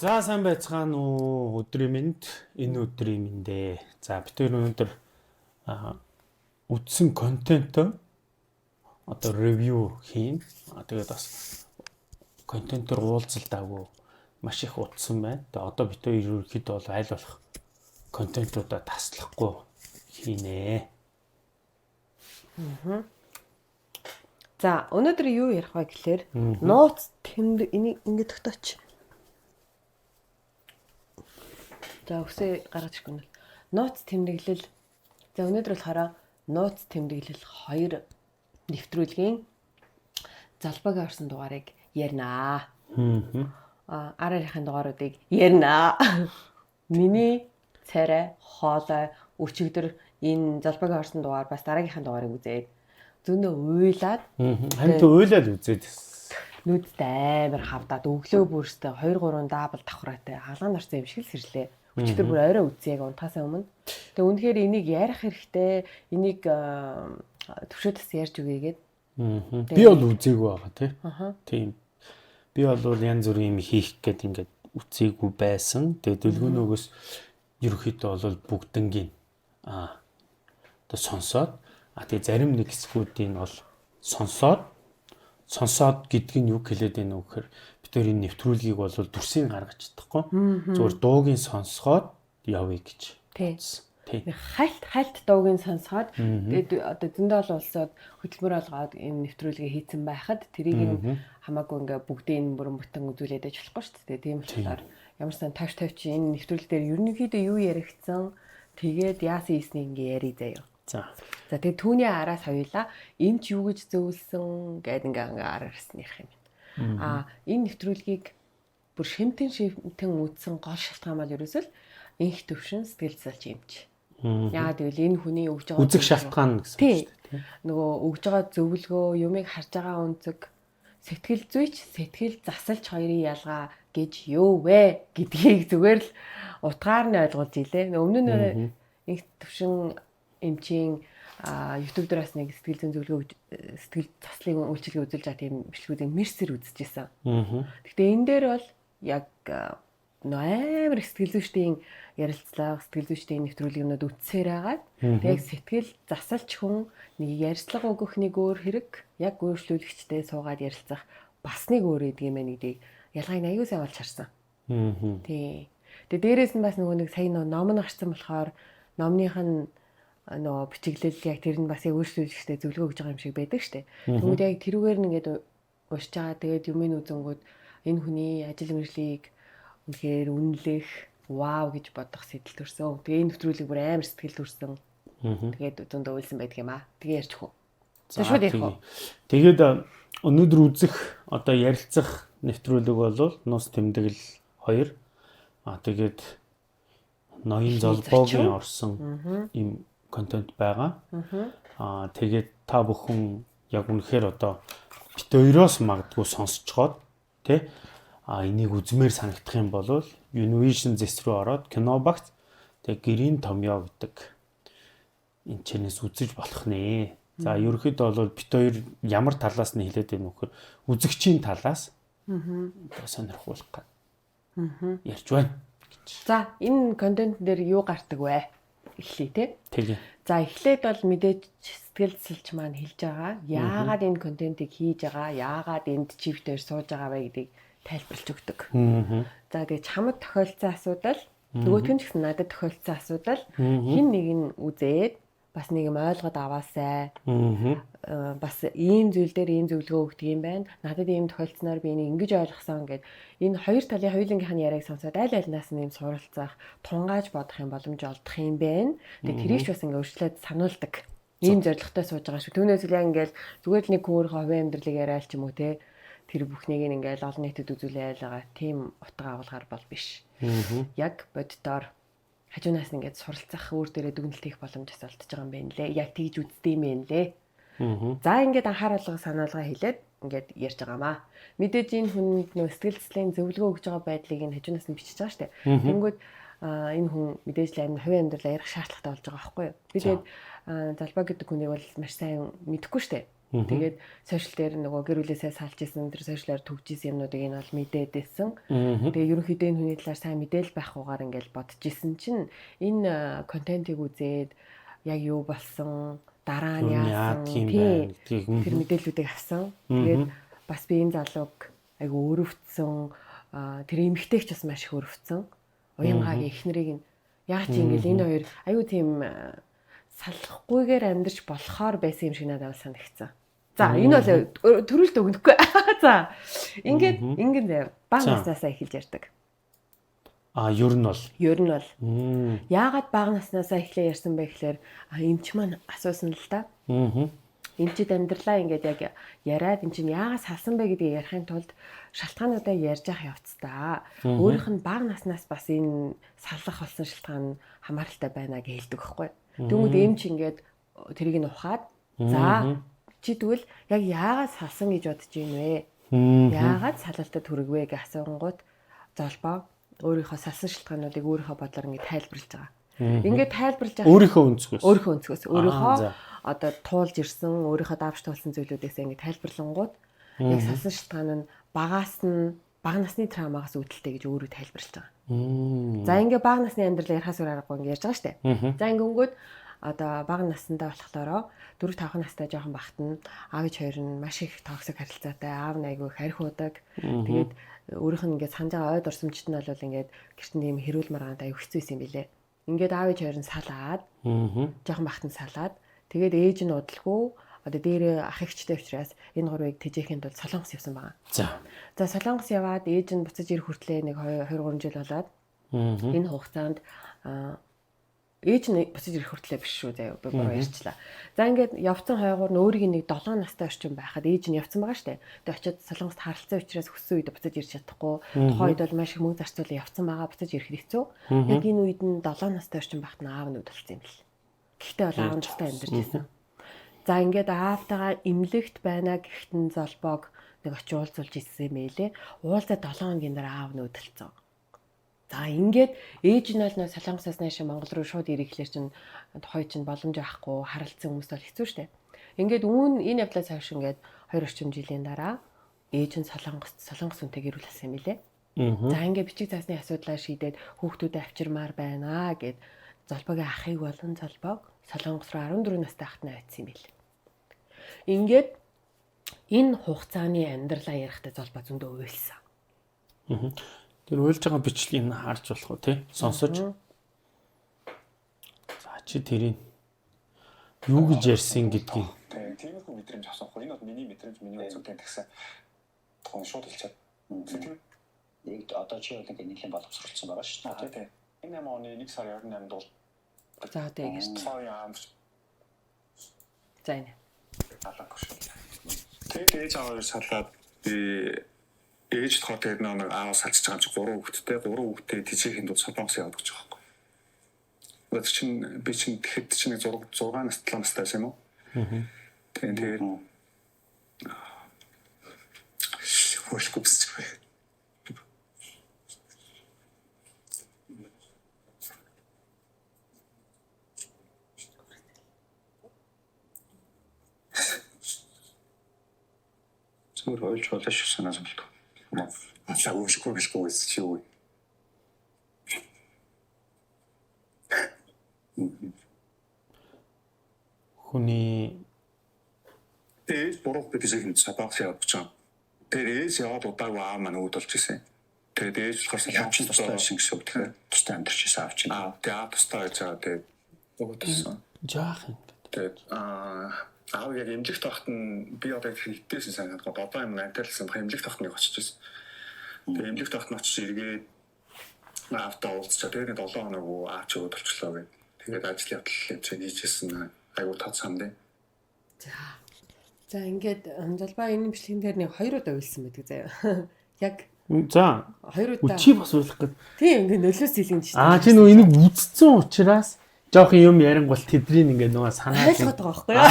За, сайн байцгаана уу? Өдрийн мэнд, энэ өдрийн мэндээ. За, бид хоёр өнөөдөр үзсэн контентоо одоо review хийн. Тэгээд бас контентоор уулзалтаагүй маш их удсан байна. Тэгээд одоо бид хоёр ерөнхийдөө бол аль болох контентуудаа таслахгүй хийнэ. За, өнөөдөр юу ярих вэ гэхээр нууц тэмдэг энийг ингэ тогтооч. За, өсөө гаргаж ирэхгүй нь. Нууц тэмдэглэл. За, өнөөдөр болохоор нууц тэмдэглэл 2 нэвтрүүлгийн залбаагийн орсон дугаарыг ярина. Аа, арын дугааруудыг ярина. Миний царай, хоолой, өчигдөр энэ залбаагийн орсон дугаар бас дараагийнхын дугаарыг үзээд зөндөө уйлаад. Харин тэ уйлаад үзээд нүдтэй амар хавдаад өглөө бүрстэ 2 3 дабл давхраатай хаалгаанд орсон юм шиг л сэрлээ. Өчигдөр бүр орой үзье яг унтахаасаа өмнө. Тэгээ үнэхээр энийг ярих хэрэгтэй. Энийг төвшөө тас ярьж өгье гээд. Би бол үзээгүй байгаа тий. Тийм. Би бол янз бүрийн юм хийх гээд ингээд үзээгүй байсан. Тэгээ дөлгөөнөөгөөс ерөнхийдөө бол бүгднгийн одоо сонсоод тэгээ зарим нэг хэсгүүдийг бол сонсоод гэдг нь юу хэлээд байна вэ гэхээр бид тэр энэ нэвтрүүлгийг бол дүрсийг гаргаж чадахгүй. Зүгээр дуугийн сонсгоод явъя гэж. Тий. Хальт дуугийн сонсгоод тэгээд одоо зөндөө олон улсууд хөдөлмөр олгоод энэ нэвтрүүлгийг хийцэн байхад тэрийг нь хамаагүй ингээ бүгдийг нь бүрэн бүтэн үзүүлээд байж болохгүй шүү дээ. Тийм болохоор ямар сан тавч тавч энэ нэвтрүүлэг дээр ерөнхийдөө юу яригдсан, тэгээд яасан ийснийг ингээ ярий заяа. За. За, тэгээд түүний араас хоёулаа эмч юу гэж зөвлөсөн гэд ингээ араас нь ярих юм байна. Аа, энэ нэвтрүүлгийг бүр шимтэн үзсэн гол шалтгаан бол ерөөсөө л энх төвшин сэтгэл засалч эмч. Яагаад гэвэл энэ хүний өгж байгаа үзэг шалтгаан гэсэн үг шүү дээ. Нөгөө өгж байгаа зөвлөгөө, юмыг харж байгаа өнцөг, сэтгэл зүйч, сэтгэл засалч хоёрын ялгаа гэж юу вэ гэдгийг зүгээр л утгаар нь ойлгуулж илээ. Өмнө нь энх төвшин эмчийн YouTube дээр бас нэг сэтгэл зүйн зөвлөгөө, сэтгэл заслын үйлчилгээ үзүүлж байгаа тийм бичлэгүүдийг мэрсэр үзчихсэн. Гэхдээ энэ дээр бол яг амар сэтгэл зүйчдийн ярилцлага, сэтгэл зүйчдийн нэвтрүүлэг юмнууд үтсээр агаад тэг яг сэтгэл засалч хүн нэг ярьцлага өгөх нэг өөр хэрэг, яг өөрчлөлөгчтэй суугаад ярилцах бас нэг өөр гэдэг юм байна гэдгийг ялгааг аягүй сайн олж харсан. Тий. Тэгээ дээрээс нь бас нөгөө нэг сая нөгөө ном нь гарсан болохоор номных нь нөгөө бичиглэл яг тэр нь бас яг өөрчлөлөгчтэй зөвлөгөө өгж байгаа юм шиг байдаг штэ. Тэгмүүд яг тэрүүгээр нь ингээд уншиж байгаа. Тэгээд юмын үзэнгүүд энэ хүний ажил мэргэжлийг үнэхээр үнэлэх, вау гэж бодох сэтэл төрсөн. Тэгээ энэ нэвтрүүлэг бүр амар сэтгэл төрсөн. Тэгээд зөндөө уйлсан байдаг юм аа. Тэгээ ярьж хөө. За, шууд ярих уу. Тэгээд өнөөдөр үзэх одоо ярилцах нэвтрүүлэг бол нууц тэмдэглэл 2. Тэгээд ноён золбоогийн орсон ийм контент байгаа. Тэгээд та бүхэн яг үнэхээр одоо бит хоёроос магадгүй сонсцоход тий энийг үзмээр санагдах юм бол Univision зэс рүү ороод Кинобагц тэг Гэрийн Томьёо гэдэг энэ чэнэс үзэж болох нэ. За, ерөнхийдөө бол бит хоёр ямар талаас нь хэлээд байна вэ гэхээр үзэгчийн талаас сонирхуулах гад ярьж байна гэж. За, энэ контент дээр юу гардаг вэ? Эхлэе тий. Тэгээ. За, эхлээд бол мэдээж сэтгэл засалч маань хэлж байгаа. Яагаад энэ контентыг хийж байгаа, яагаад энд чив дээр сууж байгаа вэ гэдгийг тайлбарлаж өгдөг. За, тэгээ чамд тохиолдсон асуудал, нөгөөх нь ч гэсэн надад тохиолдсон асуудал хин нэг нь үзээд бас нэг юм ойлгоод аваасай. Бас ийм зүйл дээр ийм зөвлөгөө өгдөг юм байна. Надад ийм тохиолдсноор би энийг ингэж ойлгосон гэд энэ хоёр талын хоёулангийнх нь яриаг сонсоод аль альнаас нь ийм суралцах, тунгааж бодох юм боломж олдох юм байна. Тэгээ тэрийг ч бас ингэ өөрчлөөд сануулдаг. Ийм зорилготой сууж байгаа шүү. Түүнээс л яг ингээл зүгээр л нэг хөөрхөн хувийн амьдралыг яриад ч юм уу те. Тэр бүхнийг ингээл олон нийтэд үзүүлээл байгаа тийм утга агуулгаар бол биш. Яг боддоор хажуунаас нь ингээд суралцах, өөр дээрээ дүгнэлт хийх боломж бас олдож байгаа юм байна лээ. Яг тэгж үздэг юм байна лээ. За, ингээд анхааруулга санаалгаа хэлээд ингээд ярьж байгаамаа. Мэдээж энэ хүнд нөө сэтгэл заслын зөвлөгөө өгж байгаа байдлыг энэ хажуунаас нь бичиж байгаа штэ. Тэнгүүд энэ хүн мэдээж л амин хувийн амьдрал ярих шаардлагатай болж байгаа байхгүй юу. Би тэгээд залбаа гэдэг хүнийг бол маш сайн мэдэхгүй штэ. Тэгээд сошиал дээр нөгөө гэр бүлээсээ салж исэн, тэр сошиалаар төгж исэн юмнуудыг энэ бол мэдээд байсан. Тэгээ ерөнхийдөө энэ хүний талаар сайн мэдээл байхгүйгээр ингээл бодож исэн чинь энэ контентыг үзээд яг юу болсон, дараа нь яасан тэр мэдээллүүдийг авсан. Тэгээд бас би энэ залууг айгу өрөвдсөн, тэр эмэгтэйгч бас маш их өрөвдсөн. Уянгагийн эхнэрийг нь яг чи ингээл энэ хоёр айгу тийм салахгүйгээр амьдарч болохоор байсан юм шиг надад санагдсан. За энэ бол төрөлт өгнөхгүй. За ингээд ингээд бага наснаасаа эхэлж ярьдаг. А ер нь бол. Ер нь бол. Яагаад бага наснаасаа эхлээ ярьсан бэ гэхээр эмч маань асуусан л да. Эмчид амьдралаа ингээд яг яриад эн чинь яагаад салсан бэ гэдгийг ярихын тулд шалтгаануудаа ярьж явах явцдаа. Өөрийнх нь бага наснаас бас энэ салах болсон шалтгаан хамааралтай байна гэж хэлдэг байхгүй. Тэнгүүд эмч ингээд тэрийг нь ухаад за чи тэгвэл яг яагаад салсан гэж бодож байна вэ? Яагаад салалтад хүргэвэ гэж асуунгууд Золбоо өөрийнхөө салсан шалтгаануудыг өөрийнхөө бодлоор ингээд тайлбарлаж байгаа. Ингээд тайлбарлаж байгаа. Өөрийнхөө өнцгөөс. Өөрийнхөө өнцгөөс. Өөрийнхөө одоо туулж ирсэн, өөрийнхөө давж туулсан зүйлүүдээс ингээд тайлбарлангууд яг салсан шалтгаан нь багаас нь бага насны травмагаас үүдэлтэй гэж өөрөө тайлбарлаж байгаа. За ингээ бага насны амьдрал ярихаас өөр аргагүй ингээ ярьж байгаа шүү дээ. За ингэнгүүд одоо бага насндаа болохлоороо 4-5 настай жоохон багт нь аав ээж хоёр нь маш их токсик харилцаатай, аав нь айгүй харих удаг. Тэгээд өөрийнх нь ингээд санаж байгаа ой дурсамжт нь бол ингээд гэрт нь ийм хэрүүл маргаанд аюу хэцүү байсан юм билэ. Ингээд аав ээж хоёр нь салаад, жоохон багт нь салаад, тэгээд ээж нь удалгүй одоо дээр ах эгчтэй учраас энэ гурвыг тэжээхийн тулд Солонгос явсан байгаа. За Солонгос яваад ээж нь буцаж ирэх хүртлээ нэг 2 3 жил болоод энэ хугацаанд ээж нь буцаж ирэх хүртлээ биш шүү заяа би буруу ярьчлаа. За ингээд явцсан хойгуур нь өөрийг нэг 7 настай орчим байхад ээж нь явцсан байгаа штэ. Тэгээ очиод Солонгост харалцсан учраас хүссэн үед буцаж ирж чадахгүй. Тухайн үед бол маш их мөнгө зарцуулан явцсан байгаа, буцаж ирэхэд хэцүү. Яг энэ үед нь 7 настай орчим байхад нь аав нь үдэлсэн юм бэл. Гэхдээ бол аав нь тустай амьдарч байсан. За ингээд аавтайгаа эмнэлэгт байна гэхтэн Золбоог нэг очи уулзуулж ирсэн юм байлээ. Уулзаа 7 хоногийн дараа аав нь үдэлсэн. За ингээд ээж нь бол нөө Солонгосоос наашаа Монгол руу шууд ирэхлээр чинь тухай чинь боломж байхгүй, харалцсан хүмүүст бол хэцүү шттэ. Ингээд үүн энэ явдлаас хойш ингээд 2 орчим жилийн дараа ээж нь Солонгос хүнтэй гэр бүл болсон юм билэ. За ингээд бичиг цаасны асуудлаа шийдээд хүүхдүүдэд авчирмаар байна гэд Золбогийн ахыг болон Золбоог Солонгос руу 14 настай ахт нь авчихсан юм бил. Ингээд энэ хугацааны амьдралаа ярихдаа Золбоо зөндөө уйлсан. Тэр уйлж байгаа бичлэгийг нь харж болох уу тий? Сонсож. За чи тэрийг юу гэж ярьсан гэдгийг. Тиймэрхүү мэдрэмж авсан хөө. Энэ бол миний мэдрэмж, миний үзэл тэгсэн. Тухайн шууд хэлчихээ. Яг одоо чи бол ингээ нэлийн боловсролцсон байгаа шүү дээ. Тийм. Энэ 8 оны 1 сарын 28-нд бол за одоо яг ярьж. За энэ. Алаагүй шүү. Тэгээд ээж аваа салаад би ээж болохоор тэгээд нэг аав салчиж байгаа юм чи 3 хүүхэдтэй 3 хүүхэдтэй тэжээхийн тулд Солонгос яваад гэж байгаа байхгүй. Одоо чинь би чинь тэгэхэд чинь 6 6 нас 7 настай байсан юм уу? Тэгээд хөршгүй гэсэн чинь. Зүгээр ойлж болно шүү санаа зовлоо. За өөршгүй гэлгүй гэсэн чи юу вэ? Хүний ээж буруу гэдгийг нь Солонгос яваад гэж байгаа. Тэр ээж яваад удаагүй аав маань үүд болж исэн. Тэгээд ээж болохоор Солонгос тустай байсан гэсэн үг тэгэхээр тустай амьдарч исэн аав чинь. Аа тэгээд аав тустай байж байгаа тэгээд үүдсэн. Жаах юм. Тэгээд аав яг эмнэлэгт байхад нь би одоо хиттэйсэн санагдав. Одоо юм антиалсан баг эмнэлэгт байхад нэг очиж байсан. Тэгээд эмнэлэгт байхад нь очиж эргээд аавтаа уулзчаа. Тэгээд 7 хоног аав чи үүд болчлоо гэв. Тэгээд ажил явдал энэ хийжсэн айгуу тод санд. За ингээд Золбоо энэ бичлэгэн дээр нэг 2 удаа уйлсан байдаг заяа. Яг За 2 удаа. Чи бас уйлах гээд. Тийм ингээд нөлөөс илгэн чинь. Аа чи нөгөө энийг үзсэн учраас жоох юм ярингуул тэдрийг ингээд нөгөө санаа ойлгоод байгаа байхгүй юу?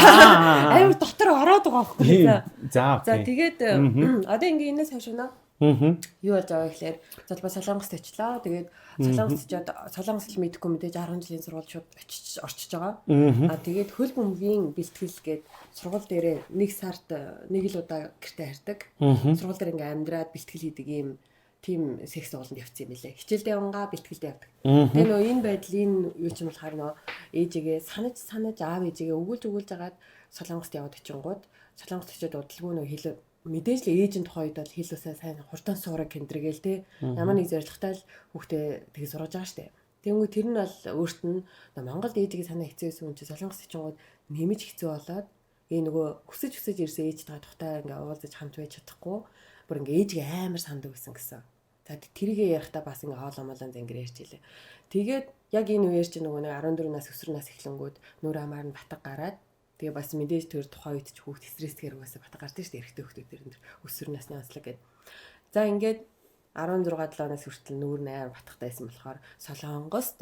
Амар дотор ороод байгаа байхгүй юу? За. За тэгээд одоо ингээд энэс хойш унаа. Юу болж байгаа гэхээр Золбоо Солонгост очлоо. Тэгээд Солонгост очиод Солонгос хэл мэдэхгүй мэдээж 10 жилийн сургууль шууд очиж орчиж байгаа. Тэгээд хөл бөмбөгийн бэлтгэл гээд сургууль дээрээ нэг сард нэг л удаа гэртээ харьдаг. Сургууль дээр ингээ амьдраад бэлтгэл хийдэг ийм тийм секс сургуулинд явцсан юм билээ. Хичээлдээ явангаа бэлтгэлдээ явдаг. Тэгээ нөө энэ байдал энэ юу ч юм болохоор нөө ээжигээ санаж санаж аав ээжигээ өгүүлж өгүүлж агаад Солонгост яваад очингууд Солонгост очиод удалгүй нөө хэл мэдээж л ээж нь тухайн үед бол хэл усаа сайн хурдан суураг кэндргээл те ямар нэг зорилготой л хүүхдээ тэгээ сургаж байгаа штэ. Тэнгүү тэр нь бол өөрт нь Монголд ээжигээ санаа хэцүү байсан хүн чинь Солонгост очингууд нэмж хэцүү болоод нөгөө хүсэж хүсэж ирсэн ээжтэйгээ тухтай ингээ уулзаж хамт байж чадахгүй бүр ингээ ээжигээ амар сандаг байсан гэсэн. За тэрийгээ ярихдаа бас ингээ хоолоо молон зангэр ярьж илээ. Тэгээд яг энэ үеэр чинь нөгөө нэг 14 нас өсвөр нас эхлэнгүүд нүр амаар нь батг гараад тэгээ бас мэдээж тэр тухайн үед ч хүүхд стрессгээр угаасаа батг гардаг шүү дээ. Эрэгтэй хүүхдүүд тэр өсвөр насны онцлог гэдэг. За ингээд 16 7 нас хүртэл нүүр нь амар батгтай байсан болохоор Солонгост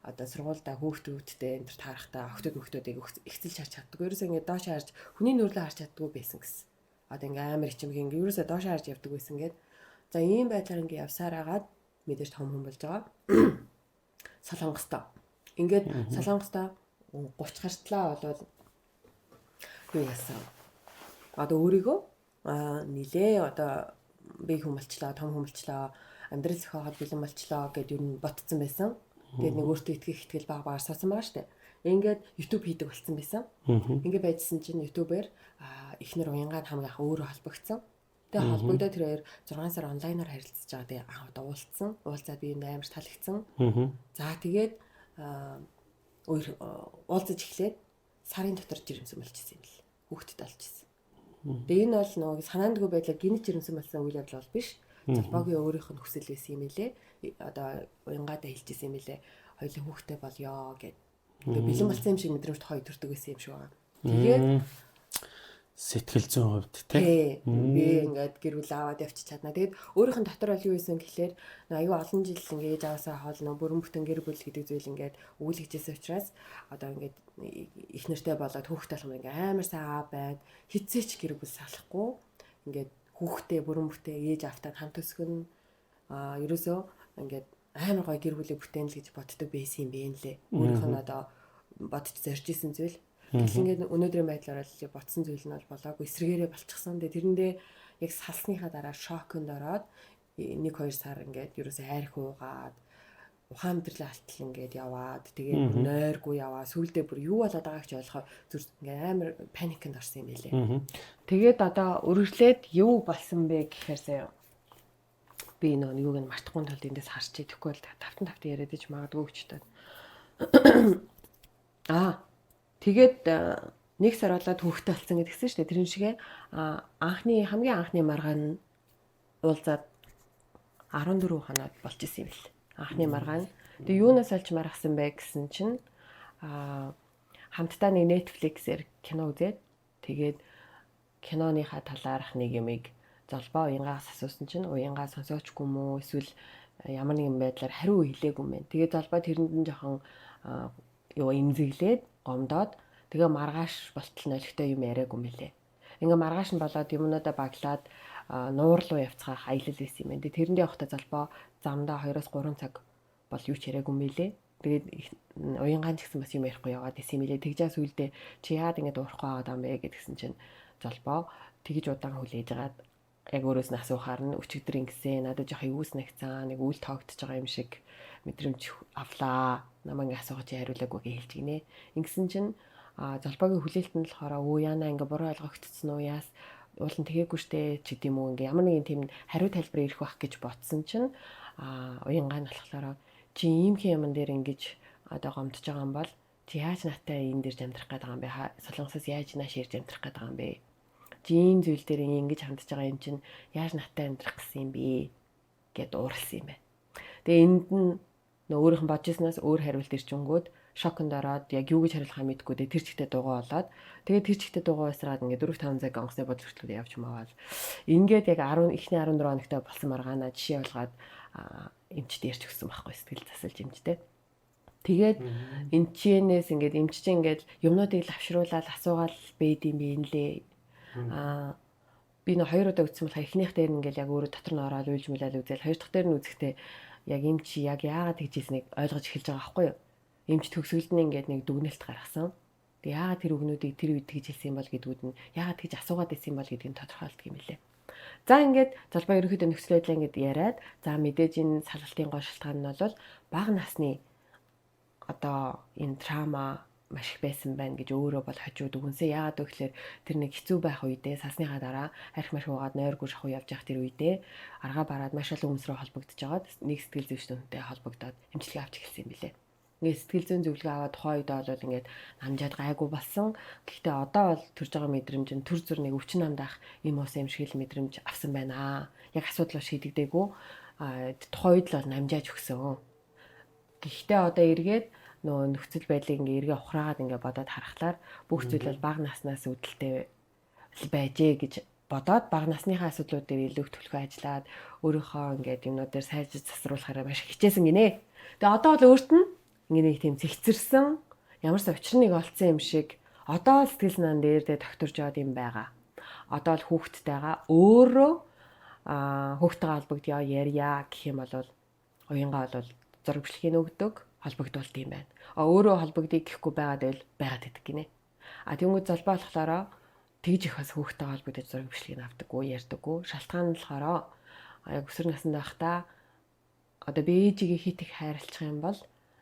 одоо сургуульдаа хүүхдүүдтэй энэ төр таарахтаа охтууд мөхтүүдийг ихцэлж харж чаддгүй. Ерөөсөө ингээд доош харж хүний нүүрлээ харж чаддгүй байсан гэсэн. Одоо ингээ амар ичимх ингээ ерөөсөө доош харж явдаг байсан гээд. За ийм байдлаар ингээ явсаар агаад мэдээж том хүн болж байгаа. Солонгостой. Ингээд Солонгостой 30 гартлаа болвол юу яасан. Одоо өөрийгөө нилээ одоо би хүн болчлоо, том хүн болчлоо, амьдрал зохиогоод бэлэн болчлоо гэд юу н ботцсон байсан. Тэгээд нэг өөртөө итгэх итгэл баг багаар суусан байгаа штэ. Ингээд YouTube хийдэг болсон байсан. Ингээд байжсан чинь YouTube-ээр эхнэр уянгаа хамгийн анх өөрөө холбогдсон. Тэгээ холбогдоод тэр хоёр 6 сар онлайнаар харилцаж байгаа. Тэгээ анх удаа уулзсан. Уулзаад би энд амар таалагдсан. За тэгээд уулзаж эхлээд сарын дотор жирэмсэн болчихсон юм л. Хүүхдэд олчихсон. Тэгээ энэ бол нөгөө санаандгүй байдлаар гинэт жирэмсэн болсон үйл явдал бол биш. Золбоогийн өөрийнх нь хүсэл байсан юм лээ. Одоо уянгаадаа хэлжсэн юм лээ. Хоёулаа хүүхдтэй болёо гэд. Тэгээ бэлэн болсон юм шиг мэдрэмж хоёр төрдөг байсан юм шиг байгаа. Тэгээд сэтгэл зүйн хувьд тий. Би ингээд гэр бүл аваад явчих чадна. Тэгээд өөрийнх нь дотор бол юу байсан гэхлээр аюу олон жил ингээд ээж аваасаа хоол нөө бүрэн бүтэн гэр бүл гэдэг зүйл ингээд өгүүлэгжсэн учраас одоо ингээд их нэртэй болоод хүүхдээ болох ингээд амар сайн аав байна. Хизээч гэр бүл салахгүй ингээд хүүхдээ бүрэн бүтэн ээж аавтай хамт өсгөн ерөөсөө ингээд амар гоё гэр бүлийг бүтээн л гэж боддог байсан юм бэ лээ. Өөрийнх нь одоо бодож зорж исэн зүйл. Тэгэл ингээд өнөөдрийн байдлаар л ботсон зүйл нь бол болоогүй эсрэгээрээ болчихсон. Тэгээ тэрэндээ яг салсныхаа дараа шоконд ороод 1-2 сар ингээд ерөөсөө хайр хуугаад ухаан мэдрэлээ алтал ингээд яваад тэгээ нойргүй яваа сүулдэ бүр юу болоод байгааг ч ойлгохоо зүр ингээд амар паникнд орсон юм байлээ. Тэгээд одоо өргөжлээд юу болсон бэ гэхээр заяа би нөгөө юуг нь мартахгүй тулд эндээс харч идэхгүй бол тавтан тавтан яриад ич магадгүй гэж таад. Тэгээд нэг сар болоод хүүхдээ болсон гэдгсэн шүү дээ. Тэрэн шигэ анхны хамгийн анхны маргаан нь уулзаад 14 хоног болж исэн юм бэл. Анхны маргаан. Тэгээ юунаас олж маргасан бэ гэсэн чинь хамтдаа нэг Netflix-ээр кино үзээд тэгээд киноныхаа талаарх нэг юмыг Золбоо уянгаас асуусан чинь уянгаа сонсоочгүй юм уу эсвэл ямар нэгэн байдлаар хариу хэлээгүй юм байна. Тэгээд Золбоо тэрэнд нь жоохон юу имзэглээд гомдоод тэгээ маргааш болтол нөлөгтэй юм яриаггүй мэлээ. Ингээ маргааш нь болоод юмнуудаа баглаад нуур руу явцгаах аялал байсан юм байна. Тэгээ тэрэндээ явахдаа Золбоо замдаа 2-3 цаг бол юу ч яриаггүй мэлээ. Тэгээд уянгаан ч гэсэн бас юм ярихгүй яваад исэн юм лээ. Тэгжээ сүулдэ чи яагаад ингэ дуурахгүй байгаа юм бэ гэдгсэн чинь Золбоо тэгж удаан хүлээж агаад яг өөрөөс нь асуухаар нь өчигдөр ингэсэн надад жоох эвгүй санагцсан нэг үйл тоогдож байгаа юм шиг мэдрэмж авлаа. Намайг ингэ асуух чи хариулаагүй гэж хэлж гинэ. Ингэсэн чинь Золбоогийн хүлээлт нь болохоор өө яана ингэ буруу ойлгогдсон уу яас уулын тэгээгүй штэ ч гэдэм үү ингээ ямар нэгэн тийм хариу тайлбар ирэх байх гэж бодсон чинь уянгаа нь болохоор чи ийм хин юмн дээр ингэж одоо гомдож байгаа юм бол чи яаж надтай энэ дээр амьдрах гээд байгаа юм бэ? Солонгосоос яаж нааш ирж амьдрах гээд байгаа юм бэ? Чи ийм зүйл дээр ингэж хандж байгаа юм чинь яаж надтай амьдрах гэсэн юм бэ? Гэд ууралсан юм байна. Тэгээ энд нь нөө өөрийнх нь бодож ирснээс өөр хариулт ирчэнгүүд шоконд ороод яг юу гэж хариулахаа мэдэхгүй тэр чигтээ дугуй болоод тэгээ тэр чигтээ дугуй байсраад ингээд 4-5 цаг онгоцны бодол хүртэл явж маавал ингээд яг 10 эхний 14 хоногтой болсон маргаанаа жишээ болгоод эмчтэй ярьж өгсөн байхгүй сэтгэл засалж эмчтэй. Тэгээд эмчэнээс ингээд эмч чинь ингээд юмнуудыг лавшруулаад асуугаал бэд юм бэ нэлээ. Би нэ хоёр удаа үзсэн болохоор эхнийх дээр нь ингээл яг өөрөө дотор нь ороод уйлж мулаад үзэл, хоёр дахь дээр нь үзэхдээ яг юм чи яг яагаад тэгж хийснийг ойлгож эхэлж байгаа байхгүй юу? Эмч төгсгөлд нь ингээд нэг дүгнэлт гаргасан. Тэг яагаад тэр үгнүүдийг тэр үед тэгж хэлсэн юм бол гэдгүүд нь, яагаад тэгж асуугаад байсан юм бол гэдгийг нь тодорхойлдог юм лээ. За, ингээд золбоо ерөнхийдөө нөхцөл байдлаа ингээд яриад, за, мэдээж энэ салгалтын гол шалтгаан нь бол бага насны одоо энэ trauma маш их байсан байна гэж өөрөө бол хожууд өгөнсөө. Яагаад вэ гэхээр тэр нэг хэцүү байх үедээ, салсныхаа дараа арх марх уугаад нойргүй шахуу явж явах тэр үедээ аргаа бараад маш олон хүмүүс рүү холбогдож байгаад нэг сэтгэл зүйч дүнтэй холбогдоод эмчилгээ авч эхэлсэн юм билээ. Ингээд сэтгэл зүйн зөвлөгөө аваад тухайн үед бол ингээд намжаад гайгүй болсон. Гэхдээ одоо бол төрж байгаа мэдрэмж нь төр зүр нэг өвчин намдаах юм ус юм шиг л мэдрэмж авсан байна. Яг асуудал шийдэгдээгүй. А тухайн үед л бол намжааж өгсөн. Гэхдээ одоо эргээд нөгөө нөхцөл байдлыг ингээ эргээ ухраагаад ингээ бодоод харахлаар бүх зүйл бол бага наснаас үүдэлтэй байжээ гэж бодоод, бага насныхаа асуудлууд дээр илүү түлхүү ажиллаад, өөрийнхөө ингээд юмнууд дээр сайжиж засруулахаараа маш их хичээсэн гинэ. Тэгээ одоо бол өөрт нь ингээ нэг тийм цэгцэрсэн, ямар ч учир нэг олцсон юм шиг одоо л сэтгэл санаан дээр тэгээ тогтворж яваад юм байгаа. Одоо л хүүхдтэйгээ өөрөө хүүхдтэйгээ холбогдъё, ярья гэх юм бол уянгаа бол зураг бичлэгийг өгдөг, холбогдуулт юм байна. А өөрөө холбогдъё гэхгүй байгаад байл байгаад байдаг гинэ. А тэнгууд золбоо болохоороо тэгж их бас хүүхдтэйгээ холбогдож зураг бичлэгийг авдаггүй, ярьдаггүй. Шалтгаан нь болохоор яг өсвөр наснд байхдаа одоо би ээжигээ хит их хайрлах юм бол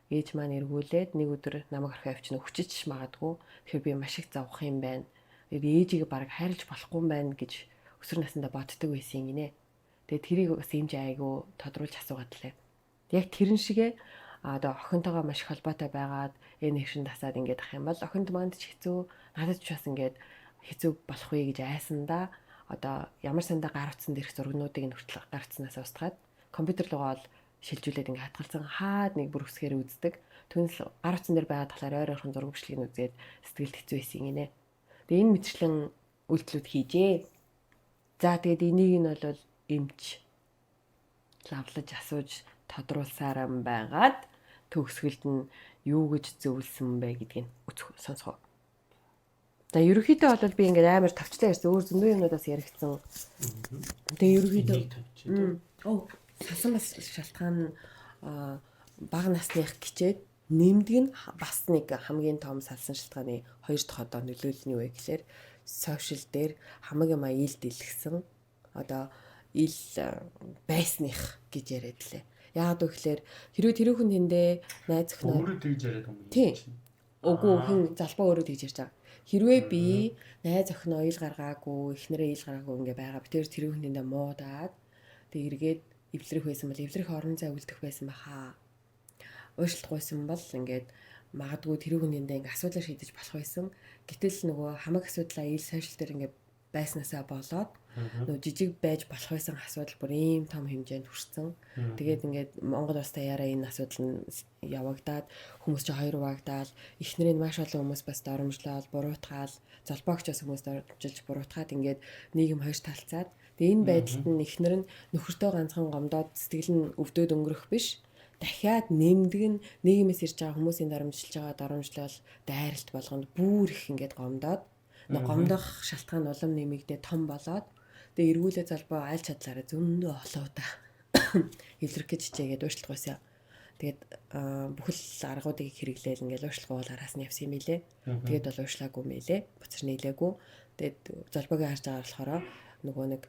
ээж маань эргүүлээд нэг өдөр намайг орхио авчина, хүчиж магадгүй. Тэгэхээр би маш их зовх юм байна. Ээжигээ бараг хайрлаж болохгүй юм байна гэж өсвөр насндаа боддог байсан гинэ. Тэгээ тэрийг бас эмч айгу тодруулж асуугаад лээ. Яг тэрэн шигэ одоо охинтойгоо маш их холбоотой байгаад энэ нэгшин тасаад ингээд ах юм бол охинд манд ч хэцүү, надад ч бас ингээд хэцүү болох вэ гэж айсандаа одоо ямар сандаа гар утсан дээрх зургнуудыг нь хүртэл гар утснаас устгаад, компьютер руугаа бол шилжүүлээд ингээд хадгалсан, хаад нэг бүр өсгөр үздэг. Түүнээс гар утсан дээр байгаад талаар ойр ойрхон зураг бичлэгийг нь үзээд сэтгэлд хэцүү байсан гинэ. Тэгээ энэ мэтчлэн үйлдэлүүд хийжээ. За, тэгээд энийг нь бол эмч лавлаж асууж тодруулсаар байгаад төгсгөлд нь юу гэж зөвлөсөн бэ гэдгийг үзэх сонсгоо. За, ерөнхийдөө бол би ингээд амар тавчлаа ярьсан. Өөр зөндөө юмнуудаас яригдсан. Тэгээ ерөнхийдөө оо сасан бас шалтгаан бага насных гिचээд нэмдэг нь бас нэг хамгийн том салсан шалтгааны хоёр дахь одоо нөлөөлөл нь юу вэ гэхээр сошиал дээр хамаг юм ил дэлгсэн, одоо ил байсных гэж яриад лээ. Яагаад вэ гэхээр хэрвээ тэр хүн тэндээ найз охиноо өөрөө тэгж яриад юм. Тийм. Үгүй, хүн залбаа өөрөө тэгж ярьж байгаа. Хэрвээ би найз охиноо ил гаргаагүй, эхнэрээ ил гаргаагүй ингээ байгаа. Би тэр тэр хүн тэндээ муудаад тэг эргээд эвлэрэх байсан бол эвлэрэх орон зай үлдэх байсан баха. Уушлах байсан бол ингээд магадгүй тэр хүн тэндээ ингээ асуудлаа шийдэж болох байсан. Гэтэл нөгөө хамаг асуудлаа ил сошиал дээр ингээ байснаасаа болоод нөгөө жижиг байж болох байсан асуудал бүр ийм том хэмжээнд хүрсэн. Тэгээд ингээд Монгол улс даяараа энэ асуудал нь явагдаад, хүмүүс чи хоёр хуваагдаад, эхнэрийг маш олон хүмүүс бас доромжлоод буруутгаал, золбоогч бас хүмүүс доромжилж буруутгаад, ингээд нийгэм хоёр талцаад, тэгээд энэ байдалд нь эхнэр нь нөхөртөө ганцхан гомдоод сэтгэл нь өвдөөд өнгөрөх биш, дахиад нэмдэг нь нийгмээс ирж байгаа хүмүүсийн доромжилж байгаа доромжлол дайралт болгонд бүр их ингээд гомдоод, гомдох шалтгаан улам нэмэгдээ том болоод, тэгээ эргүүлээ золбоо аль чадлаараа зөндөө олоудаа эвлэрэх гэж хичээгээд уучлах байсан. Тэгээд бүхэл аргуудыг хэрэглээл ингээл уучлах бол араас нь явсан юм илээ. Тэгээд бол уучлаагүй мэлээ. Буцар нийлээгүй. Тэгээд золбоогийн харж байгаа болохоор нөгөө нэг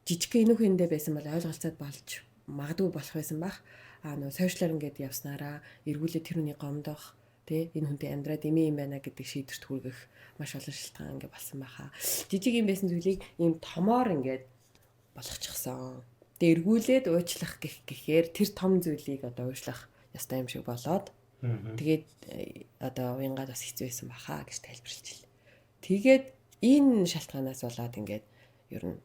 жижиг энүүх эндээ байсан бол ойлголцоод болж магадгүй болох байсан бах. А нөгөө сошиалар ингээд явснараа эргүүлээ тэр хүний гомдох, тэ, энэ хүнтэй амьдраад эмээ юм байна гэдэг шийдвэрт хүргэх маш олон шалтгаан ингээ болсон байхаа. Жижиг юм байсан зүйлийг ийм томоор ингээд болгочихсон. Тэгээ эргүүлээд уучлах гэх гэхээр тэр том зүйлийг одоо уучлах ёстой юм шиг болоод, тэгээд одоо уянгаад бас хэцүү байсан баха гэж тайлбарлаж хэлээ. Тэгээд энэ шалтгаанаас болоод ингээд ер нь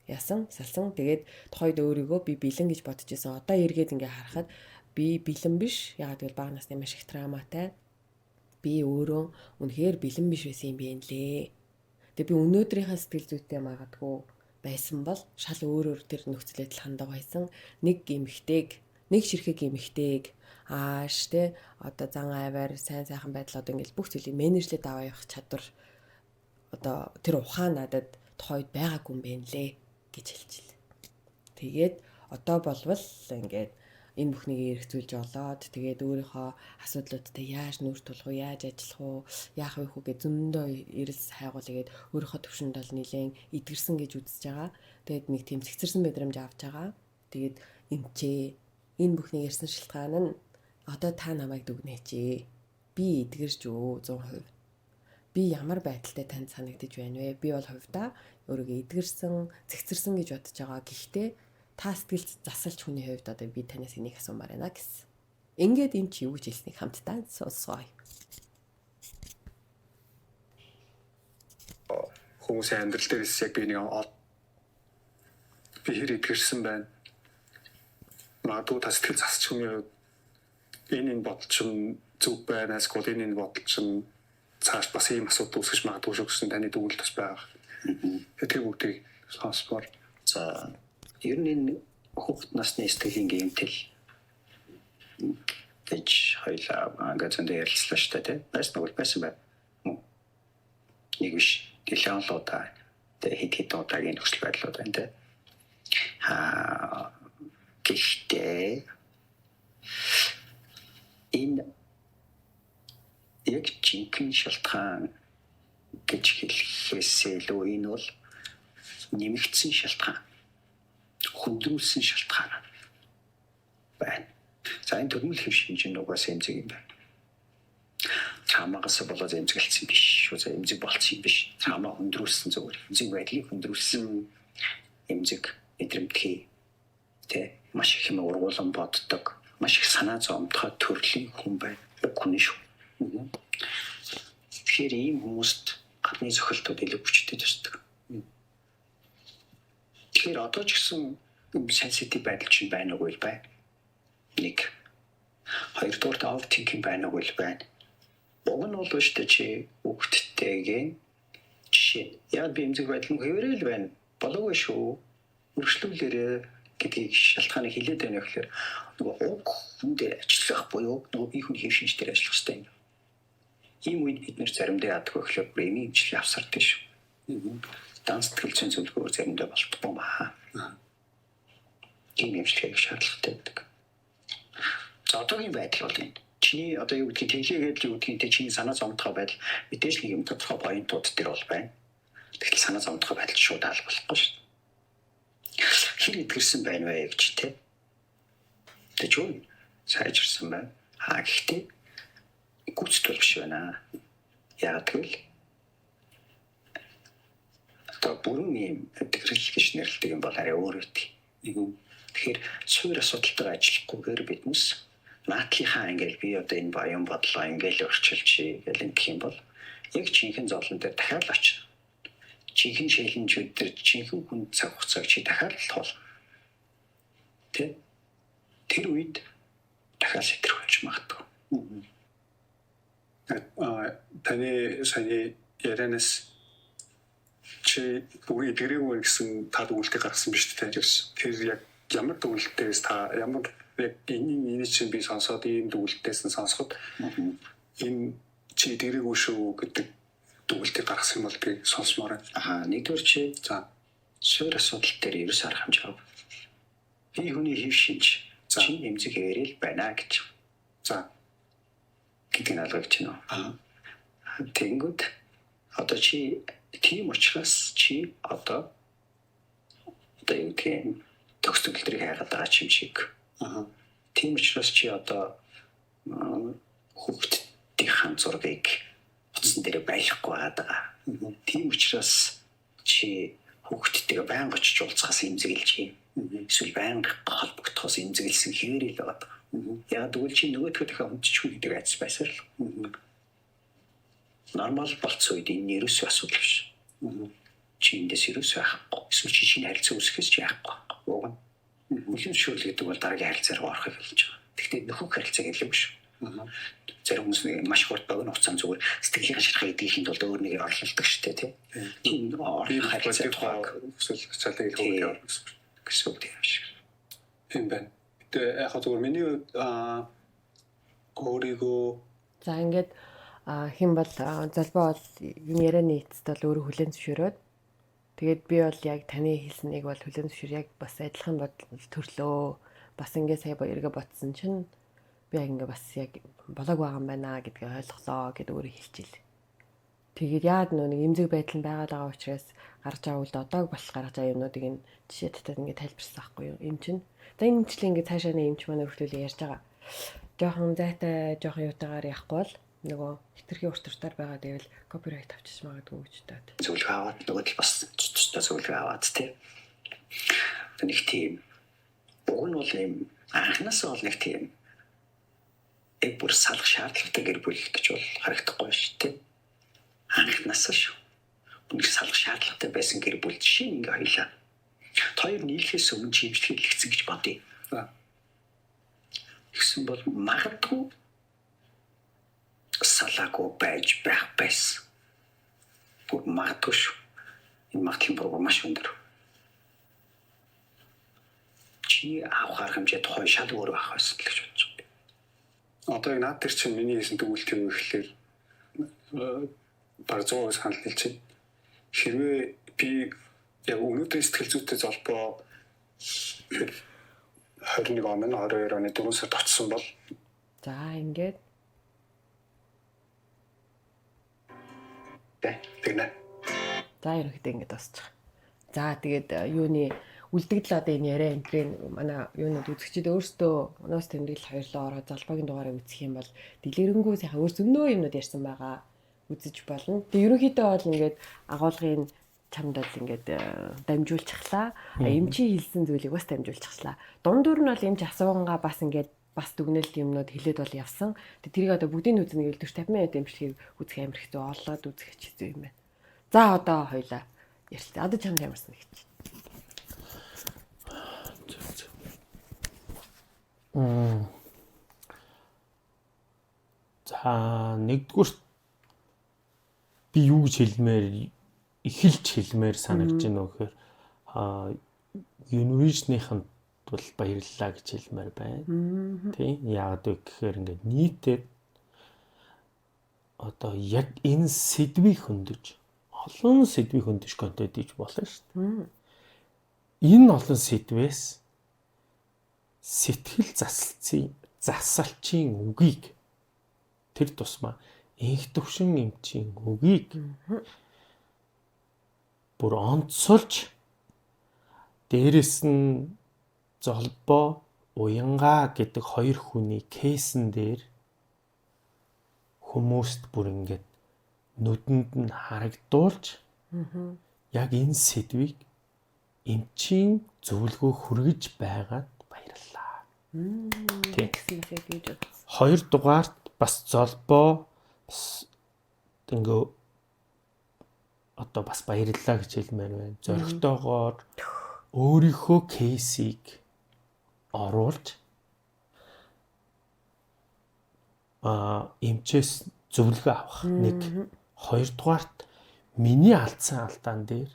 ясан салсан. Тэгээд тухайд өөрийгөө би бэлэн гэж бодож исэн. Одоо эргээд ингээ харахад би бэлэн биш. Яагаад гэвэл бага насны маш их травматай. Би өөрөө үнэхээр бэлэн биш байсан юм бэ лээ. Тэгээ би өнөөдрийнхээ сэтгэл зүйтэй магадгүй байсан бол шал өөрөөр тэр нөхцөл байдал хандаг байсан. Нэг эмэгтэйг, нэг ширхэг эмэгтэйг ааш те одоо зан аваар сайн сайхан байдал одоо ингээл бүх зүйлийг менежлээд аваа явах чадвар, одоо тэр ухаан надад тухайд байгаагүй юм байна лээ гэж хэлчихлээ. Тэгээд одоо болвол ингээд энэ бүхнийг эргцүүлж олоод тэгээд өөрийнхөө асуудлуудтай яаж нүүр тулах уу, яаж ажиллах уу, яах вэ хүү гэж зөндөө эрэлс хайгуулгээд өөрийнхөө төвшөнд бол нэлээд эдгэрсэн гэж үзэж байгаа. Тэгээд нэг тийм цэгцэрсэн мэдрэмж авч байгаа. Тэгээд эмчээ энэ бүхнийг ярьсан шалтгаан нь одоо та намайг дүгнээч. Би эдгэрч өө 100%. Би ямар байдалтай танд санагдаж байна вэ? Би бол хувьдаа өөрийгөө эдгэрсэн, цэгцэрсэн гэж бодож байгаа. Гэхдээ та сэтгэл засалч хүний хувьд одоо би танаас энийг асуумаар байна гэсэн. Ингээд энэ чи юу гэж хэлснийг хамтдаа сонсгоё. Хүмүүсийн амьдрал дээрээс яг би нэг би хэр эдгэрсэн байна. Магадгүй та сэтгэл засч хүний хувьд энэ бодол чинь зөв байна, эсвэл энэ бодол чинь цааш бас ийм асуудал үүсгэж магадгүй шүү гэсэн таны дүгнэлт бас байгаа. Тэр бүгдийг сонсмоор. За ер нь энэ хүүхэд насны сэтгэлийн гэмтэл гэж хоёлаа ингээд зөндөө ярилцлаа шүү дээ, тий. Байсан уу байсан байна. Нэг биш нэлээд л удаа тэгээ хэд хэдэн удаагийн нөхцөл байдлууд байна, тий. Гэхдээ энэ яг жинхэнэ шалтгаан гэж хэлэхээс илүү энэ бол нэмэгдсэн шалтгаан, хөндрүүлсэн шалтгаан байна. За энэ төрмөл хэв шинж нь угаасаа эмзэг юм байна. Травмагаас болоод эмзэгэлсэн биш шүү. За эмзэг болцсон юм биш. Травма хөндрүүлсэн зүгээр. Эмзэг байдлыг хөндрүүлсэн эмзэг мэдрэмтгий тэ маш их юм ургуулan боддог, маш их санаа зовмтгой төрлийн хүн байна. Уг хүн шүү. Тэгэхээр ийм хүмүүст гадны зохилтууд илүү хүчтэй төсдөг. Тэгэхээр одоо ч гэсэн сенситив байдал чинь байна уу л байна. Нэг. Хоёрдугаарт overthinking байна уу л байна. Уг нь бол шүү дээ чи хүүхдтэйгээ жишээ. Яг би эмзэг байдал нь хэвээрэл байна. Болоогүй шүү. Өргөжлүүлээрэ гэдгийг шалтгааныг хилээд байна гэхээр нөгөө уг хүн дээр ажиллах буюу нөгөө бие хүн хэв шинж дээр ажиллах хэрэгтэй юм. Ийм үед бид нэр заримдаа яадаг вэ гэхээр эмийн эмчилгээ авсардаг шүү. Дан сэтгэл зүйн зөвлөгөөр заримдаа болтгүй маа. Тийм эмчилгээг шаардлагатай байдаг. За одоогийн байдал бол энэ. Чиний одоо юу гэдгийг тэглээгээд л юу гэдгийг те чиний санаа зовмтгой байдал мэдээж нэг юм тодорхой поинтууд дээр бол байна. Тэгтэл санаа зовмтгой байдал шууд алга болохгүй шүү. Хэр эдгэрсэн байна вэ гэж те. Тэг юу сайжирсан байна. А гэхдээ гүйцэтгэл биш байна. Яагаад гэвэл одоо бүрэн ийм эдгэрэл гэж нэрлэдэг юм бол арай өөр байдаг. Тэгэхээр суур асуудалтайгаа ажиллахгүйгээр биднес наадлынхаа ингээл би одоо энэ баян бодлоо ингээл өрчилж гэл ингэх юм бол яг жинхэнэ зовлон дээр дахиад л очно. Жинхэнэ шэлэнжүүд дээр жинхэнэ хүн цаг хугацааг чи дахиад л туулна. Тэ? Тэр үед дахиад сэтрэх болж магадгүй. Таны саяны ярианаас чи бүрийн эдгэрээгүй гэсэн та дүгнэлтийг гаргасан биз дээ. Тэр яг ямар дүгнэлтээс та ямар яг энэ чинь би сонсоод ийм дүгнэлтээс нь сонсоход энэ чи эдгэрээгүй шүү гэдэг дүгнэлтийг гаргасан юм бол би сонсомоор байна. Аа нэгдүгээр чи за суур асуудал дээр ерөөс арга хэмжээ авах. Би хүний хэв шинж чи эмзэг хэвээрэл байна гэж. За гэдгийг нь алгаж байна. Аа тэгэнгүүт одоо чи тийм учраас чи одоо юу гэдгийг төгс төгөлдрийг хайгаад байгаа юм шиг. Аа тийм учраас чи одоо хүүхдийн зургийг утсан дээр байлгахгүй байгаа. Тийм учраас чи хүүхдтэйгээ байнга очиж уулзахаас эмзэглэж юм. Эсвэл байнга холбогдохоос эмзэглэсэн хэвээрэл байгаа. Яг тэгвэл чи нөгөөдхөө дахиад хүндчихгүй гэдэг айдас байсаар л. Нормал болцсон үед энэ ерөөсөө асуудал биш. Чи эндээс ерөөсөө яахгүй. Эсвэл чи шинэ харилцаа үүсгэхээс чи яахгүй. Уг нь хүлээн зөвшөөрөл гэдэг бол дараагийн харилцаа руу орохыг хэлж байгаа. Гэхдээ нөхөх харилцаа гэлээгүй шүү. Зарим хүмүүс нэг маш хурд богино хугацаанд зүгээр сэтгэлийн шархаа эдгэхийн тулд өөр нэгээр орлолдог шүү дээ, тий. Тийм орлох харилцаа тухайг эсвэл ачааллыг илүү орно гэсэн үг тийм шиг. Тийм байна. Гэтэ яг зүгээр миний хувьд өөрийгөө за ингээд хэн бол золбоо бол энэ ярианы эцэст бол өөрөө хүлээн зөвшөөрөөд Тэгээд би бол яг таны хэлснийг бол хүлээн зөвшөөр яг бас адилхан бодол төрлөө. Бас ингээ сая эргээ бодсон чинь би яг ингээ бас яг болоог байгаа юм байна гэдгийг ойлголоо гэд өөрөө хэлчихэл. Тэгээд яад нөө нэг эмзэг байдал нь байгаад байгаа учраас гарч байгаа үйл одоог бол гаргаж байгаа юмнуудыг энэ жишээ татаад ингээ тайлбарсан байхгүй юу? Эм чинь. За энэ имчилгээ ингээ цаашаа нэг эмч маань өрхлүүлээ ярьж байгаа. Жохон зайтай, жохон юутаагаар явахгүй бол нөгөө хитрхи урт уртаар байгаа гэвэл копирайт авчиж магадгүй гэж таад. Зөвлөгөө аваад нөгөө тал бас тусдаа зөвлөгөө аваад тий. Нэг тийм уг нь бол юм анхнаасаа бол нэг тийм яг бүр салах шаардлагатай гэр бүл гэж бол харагдахгүй шүү дээ. Анхнаасаа шүү. Нэг салах шаардлагатай байсан гэр бүл жишээ нь ингээ хоёлаа. Хоёр нийлэхээс өмнө чимжлэг хэлэгдсэн гэж бодъё. Тэгсэн бол магадгүй салаагүй байж байх байсан. Бүр магадгүй шүү. Энэ магадлал бүр маш өндөр. Чи авах арга хэмжээ тухай шал өөр байх байсан л гэж бодож байна. Одоо яг наад дээр чинь миний хийсэн дүгнэлт юу гэхлээр баг 100% санал нийлж байна. Хэрвээ би яг өнөөдрийн сэтгэл зүйтэй золбоо 21 он 22 оны 4 сард очсон бол за ингээд тэгнэ. За ерөнхийдөө ингээд дуусчих. За тэгээд юуны үлдэгдэл одоо энэ яриа энтрийн манай юунууд үзэгчид өөрсдөө нуус тэмдэглэл хоёрлоо ороод золбоогийн дугаарыг үзэх юм бол дэлгэрэнгүй сайхан өөр зөндөө юмнууд ярьсан байгаа үзэж болно. Тэгээд ерөнхийдөө бол ингээд агуулгын чамд бол ингээд дамжуулчихлаа. Эмчийн хэлсэн зүйлийг бас дамжуулчихлаа. Дундуур нь бол эмч асуугангаа бас ингээд бас дүгнэлт юмнууд хэлээд бол явсан. Тэгээд тэрийг одоо бүгдийг нь үзнэ гэвэл 40 50 минут эмчилгээг үзэх амар хэцүү, олоод үзэх хэцүү юм байна. За одоо хоёлаа ярьлаа. Одоо чамд ямар санагдчих? За нэгдүгürt би юу гэж хэлмээр эхэлж хэлмээр санагдаж байна вэ гэхээр Univision-ийнхэнд бол баярлалаа гэж хэлмээр байна. Тийм. Яагаад вэ гэхээр ингээд нийтээр одоо яг энэ сэдвийг хөндөж олон сэдвийг хөндөж контент хийж болно шүү дээ. Энэ олон сэдвээс сэтгэл засалчийн үгийг тэр тусмаа энх төвшин эмчийн үгийг бүр онцолж дээрэс нь золбоо уянгаа гэдэг хоёр хүний кейсэн дээр хүмүүст бүр ингээд нүдэнд нь харагдуулж яг энэ сэдвийг эмчийн зөвлөгөө хүргэж байгаад баярлалаа. Тийм. Хоёр дугаарт бас золбоо бас ингээ одоо бас баярлалаа гэж хэлмээр байна. Зоригтойгоор өөрийнхөө кейсийг оруулж эмчээс зөвлөгөө авах нэг. Хоёрдугаарт миний алдсан алдаан дээр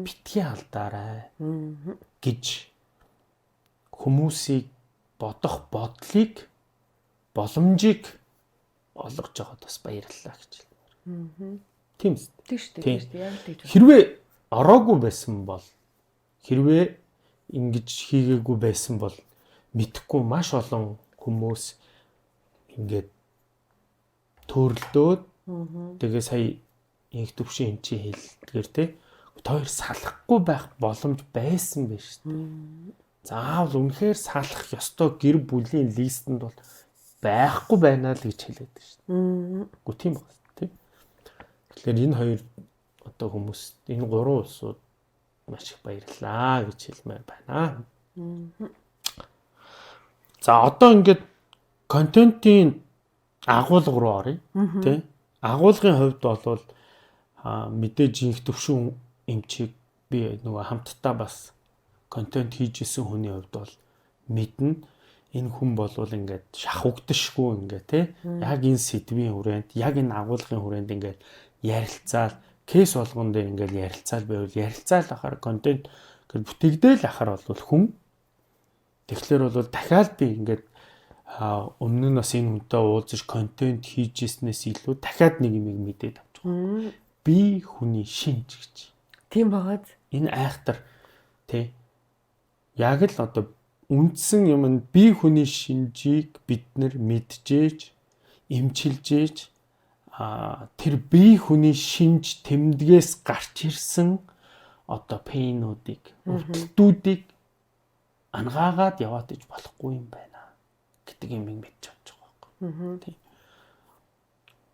битгий алдаарай гэж хүмүүсийг бодох бодлыг боломжийг олгож байгаад бас баярлалаа гэж хэлмээр. Тийм үү? Тийм шүү дээ. Тийм шүү дээ. Яг л тэгж. Хэрвээ ороогүй байсан бол хэрвээ ингэж хийгээгүй байсан бол мэдхгүй маш олон хүмүүс ингээд төөрөлдөөд тэгээ сая инх төвшин эмчийн хэлдгээр те хоёр салахгүй байх боломж байсан байж шүү дээ. Заавал үнэхээр салах ёстой гэр бүлийн листэнд бол байхгүй байна л гэж хэлээд байна шүү дээ. Үгүй тийм байна тийм. Тэгэхээр энэ хоёр одоо хүмүүс энэ гурван улсууд маш их баярлалаа гэж хэлмээр байна. За одоо ингээд контентын агуулга руу оръё тий. Агуулгын хувьд бол мэдээж инх төвшин эмчийг би нөгөө хамтдаа бас контент хийж исэн хүний хувьд бол мэднэ. Энэ хүн болвол ингээд шахагдшгүй ингээд тий. Яг энэ сэдвийн хүрээнд, яг энэ агуулгын хүрээнд ингээд ярилцаал кейс болгон дээр ингээд ярилцаал байвал ярилцаал ахаар контент ингээд бүтээгдээл ахаар бол хүн. Тэгэхээр бол дахиад би ингээд өмнө нь бас энэ хүнтэй уулзаж контент хийж ирснээс илүү дахиад нэг юм мэдээд авч байгаа. Би хүний шинж гэж. Тийм байгааз. Энэ айхтар тий. Яг л одоо үндсэн юм нь бие хүний шинжийг бид нар мэджээж, эмчилжээж тэр бие хүний шинж тэмдгээс гарч ирсэн одоо пейнүүдийг, өвдөлтүүдийг ангаагаад яваад иж болохгүй юм байна гэдэг юм мэдж авч байгаа байхгүй. Тийм.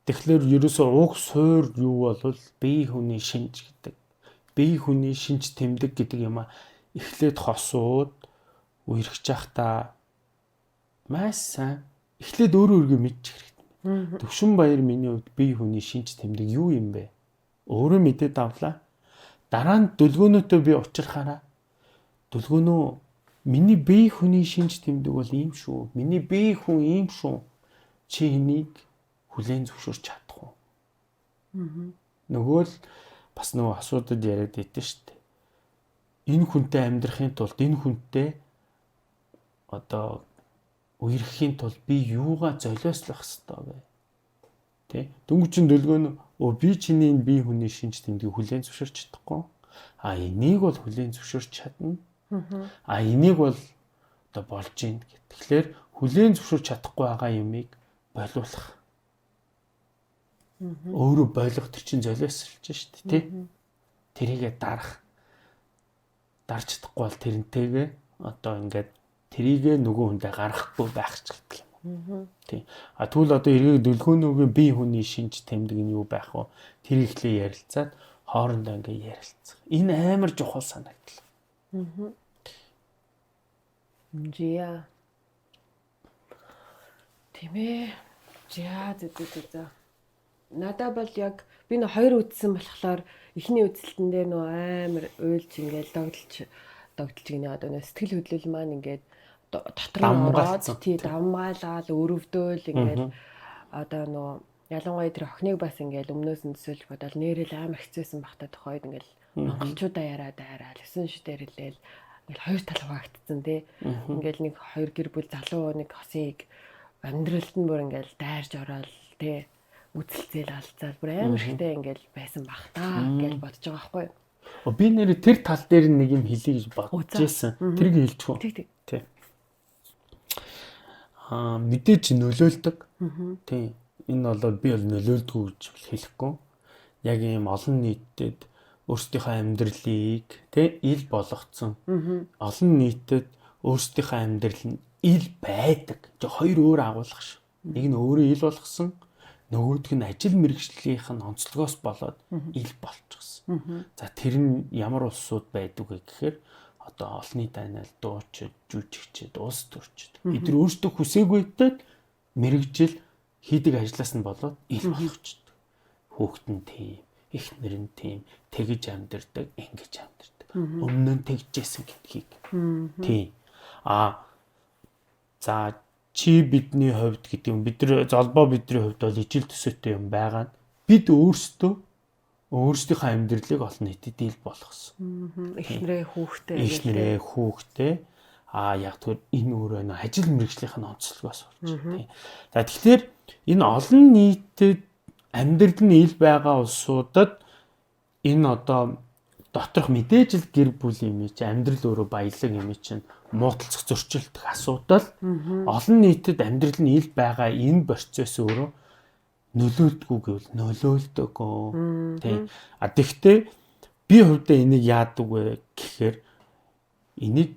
Тэгэхээр ерөөсөө уг суур юу бол бие хүний шинж гэдэг. Бие хүний шинж тэмдэг гэдэг юм а эхлээд хосууд үерхэж явахдаа маш сайн эхлээд өөрөө өөргөө мэдчих хэрэгтэй. Төвшин баяр миний хувьд бие хүний шинж тэмдэг юу юм бэ? Өөрөө мэдээд авлаа. Дараа нь дөлгөөнөөтэй би учрахаараа дөлгөөнөө миний бие хүний шинж тэмдэг бол ийм шүү. Миний бие хүн ийм шүү. Чи энийг хүлээн зөвшөөрч чадах уу? Нөгөө л бас нөгөө асуудад яриад байдсан шүү дээ. Энэ хүнтэй амьдрахын тулд энэ хүнтэй одоо үерхэхийн тулд би юугаа золиослох ёстой вэ? Тэ? Дөнгөжин дөлгөөн өө би чиний энэ бие хүний шинж тэмдгийг хүлээн зөвшөөрч чадахгүй. А энийг бол хүлээн зөвшөөрч чадна. А энийг бол одоо болж гин гэх. Тэгэхээр хүлээн зөвшөөрч чадахгүй байгаа юмыг болиулах. Өөрөө ойлгох тэр чинь золиослж шít тий. Тэрийгэ дарах. Дарж чадахгүй бол тэрнтэйгээ одоо ингээд тэрийгэ нөгөө хүндээ гаргахгүй байх ч гэдэг юм. Тий. А тэгвэл одоо эргийг дөлгөөнөөгийн бие хүний шинж тэмдэг нь юу байх вэ? Тэрийг эхлээ ярилцаад хоорондоо ингээд ярилцах. Энэ амар чухал санагдлаа. Жия. Тийм ээ. Жия зэ зэ зэ. Надаа бол яг би нөө хоёр үзсэн болохоор эхний үзэлтэн дээр нөө амар уйлж ингээл догдолж гинэ одоо нөө сэтгэл хөдлөл маань ингээд дотор нь ороод тий давмгаалаад өрөвдөөл ингээл одоо нөө ялангуяа тэр охиныг бас ингээл өмнөөс нь төсөөлж бодоол нэрэл амар хэцүүсэн бахта тохойд ингээл монголчуудаа яриад айраал 9 шидээр хэлээл ингээл хоёр тал хуваагдцсан тий. Ингээл нэг хоёр гэр бүл залуу нэг хосыг амьдралд нь бүр ингээл дайрж ороод тий үзэлцээл алцаал бүр амар ихтэй ингээл байсан бах та гэж бодож байгаа байхгүй юу. Би нэр тэр тал дээр нэг юм хэлье гэж бодож байсан. Тэрийг хэлчих үү? Тэг тэг. Аа мэдээж нөлөөлдөг. Тийм. Энэ бол би бол нөлөөлдгөө гэж хэлэхгүй. Яг ийм олон нийтэд өөрсдийнхөө амьдралыг тэ ил болгоцсон. Олон нийтэд өөрсдийнхөө амьдрал нь ил байдаг. Жи хоёр өөр агуулга ш. Нэг нь өөрөө ил болгосон, нөгөөх нь ажил мэргэжлийнх нь онцлогоос болоод ил болчихсон. За тэр нь ямар улсууд байдаг вэ гэхээр одоо олонний дайнал дуучид, жүжигчид, улс төрчид. Эдгээр өөрсдөө хүсээгүйтэй мэрэгжил хийдэг ажлаас нь болоод ил болгочдөг. Хүүхэд нь тийм, эхнэр нь тийм, тэгж амьдардаг, ингэж амьдардаг. Өмнө нь тэгжсэн гэдгийг. Тийм. А за чи бидний хувьд гэдэг юм бид нар золбоо бидний хувьд бол ижил төсөөтэй юм байгаа нь бид өөрсдөө өөрсдийнхөө амьдралыг олон нийтэд ил болгосон. Эхнэрээ хүүхдээ. Эхнэрээ хүүхдээ а яг тэр энэ өөрөө нөө ажил мэргэжлийнх нь онцлогоос болж тийм. За тэгэхээр энэ олон нийтэд амьдрал нь ил байгаа улсуудад энэ одоо доторх мэдээж л гэр бүл юм чи амьдрал өөрөө баялаг юм чинь муудалцах зөрчилдөх асуудал олон нийтэд амьдрал нь ил байгаа энэ процесс өөрөө нөлөөлдгүү гэвэл нөлөөлдөг. Тийм. А тэгвэл би хувьдаа энийг яадаг вэ гэхээр энийг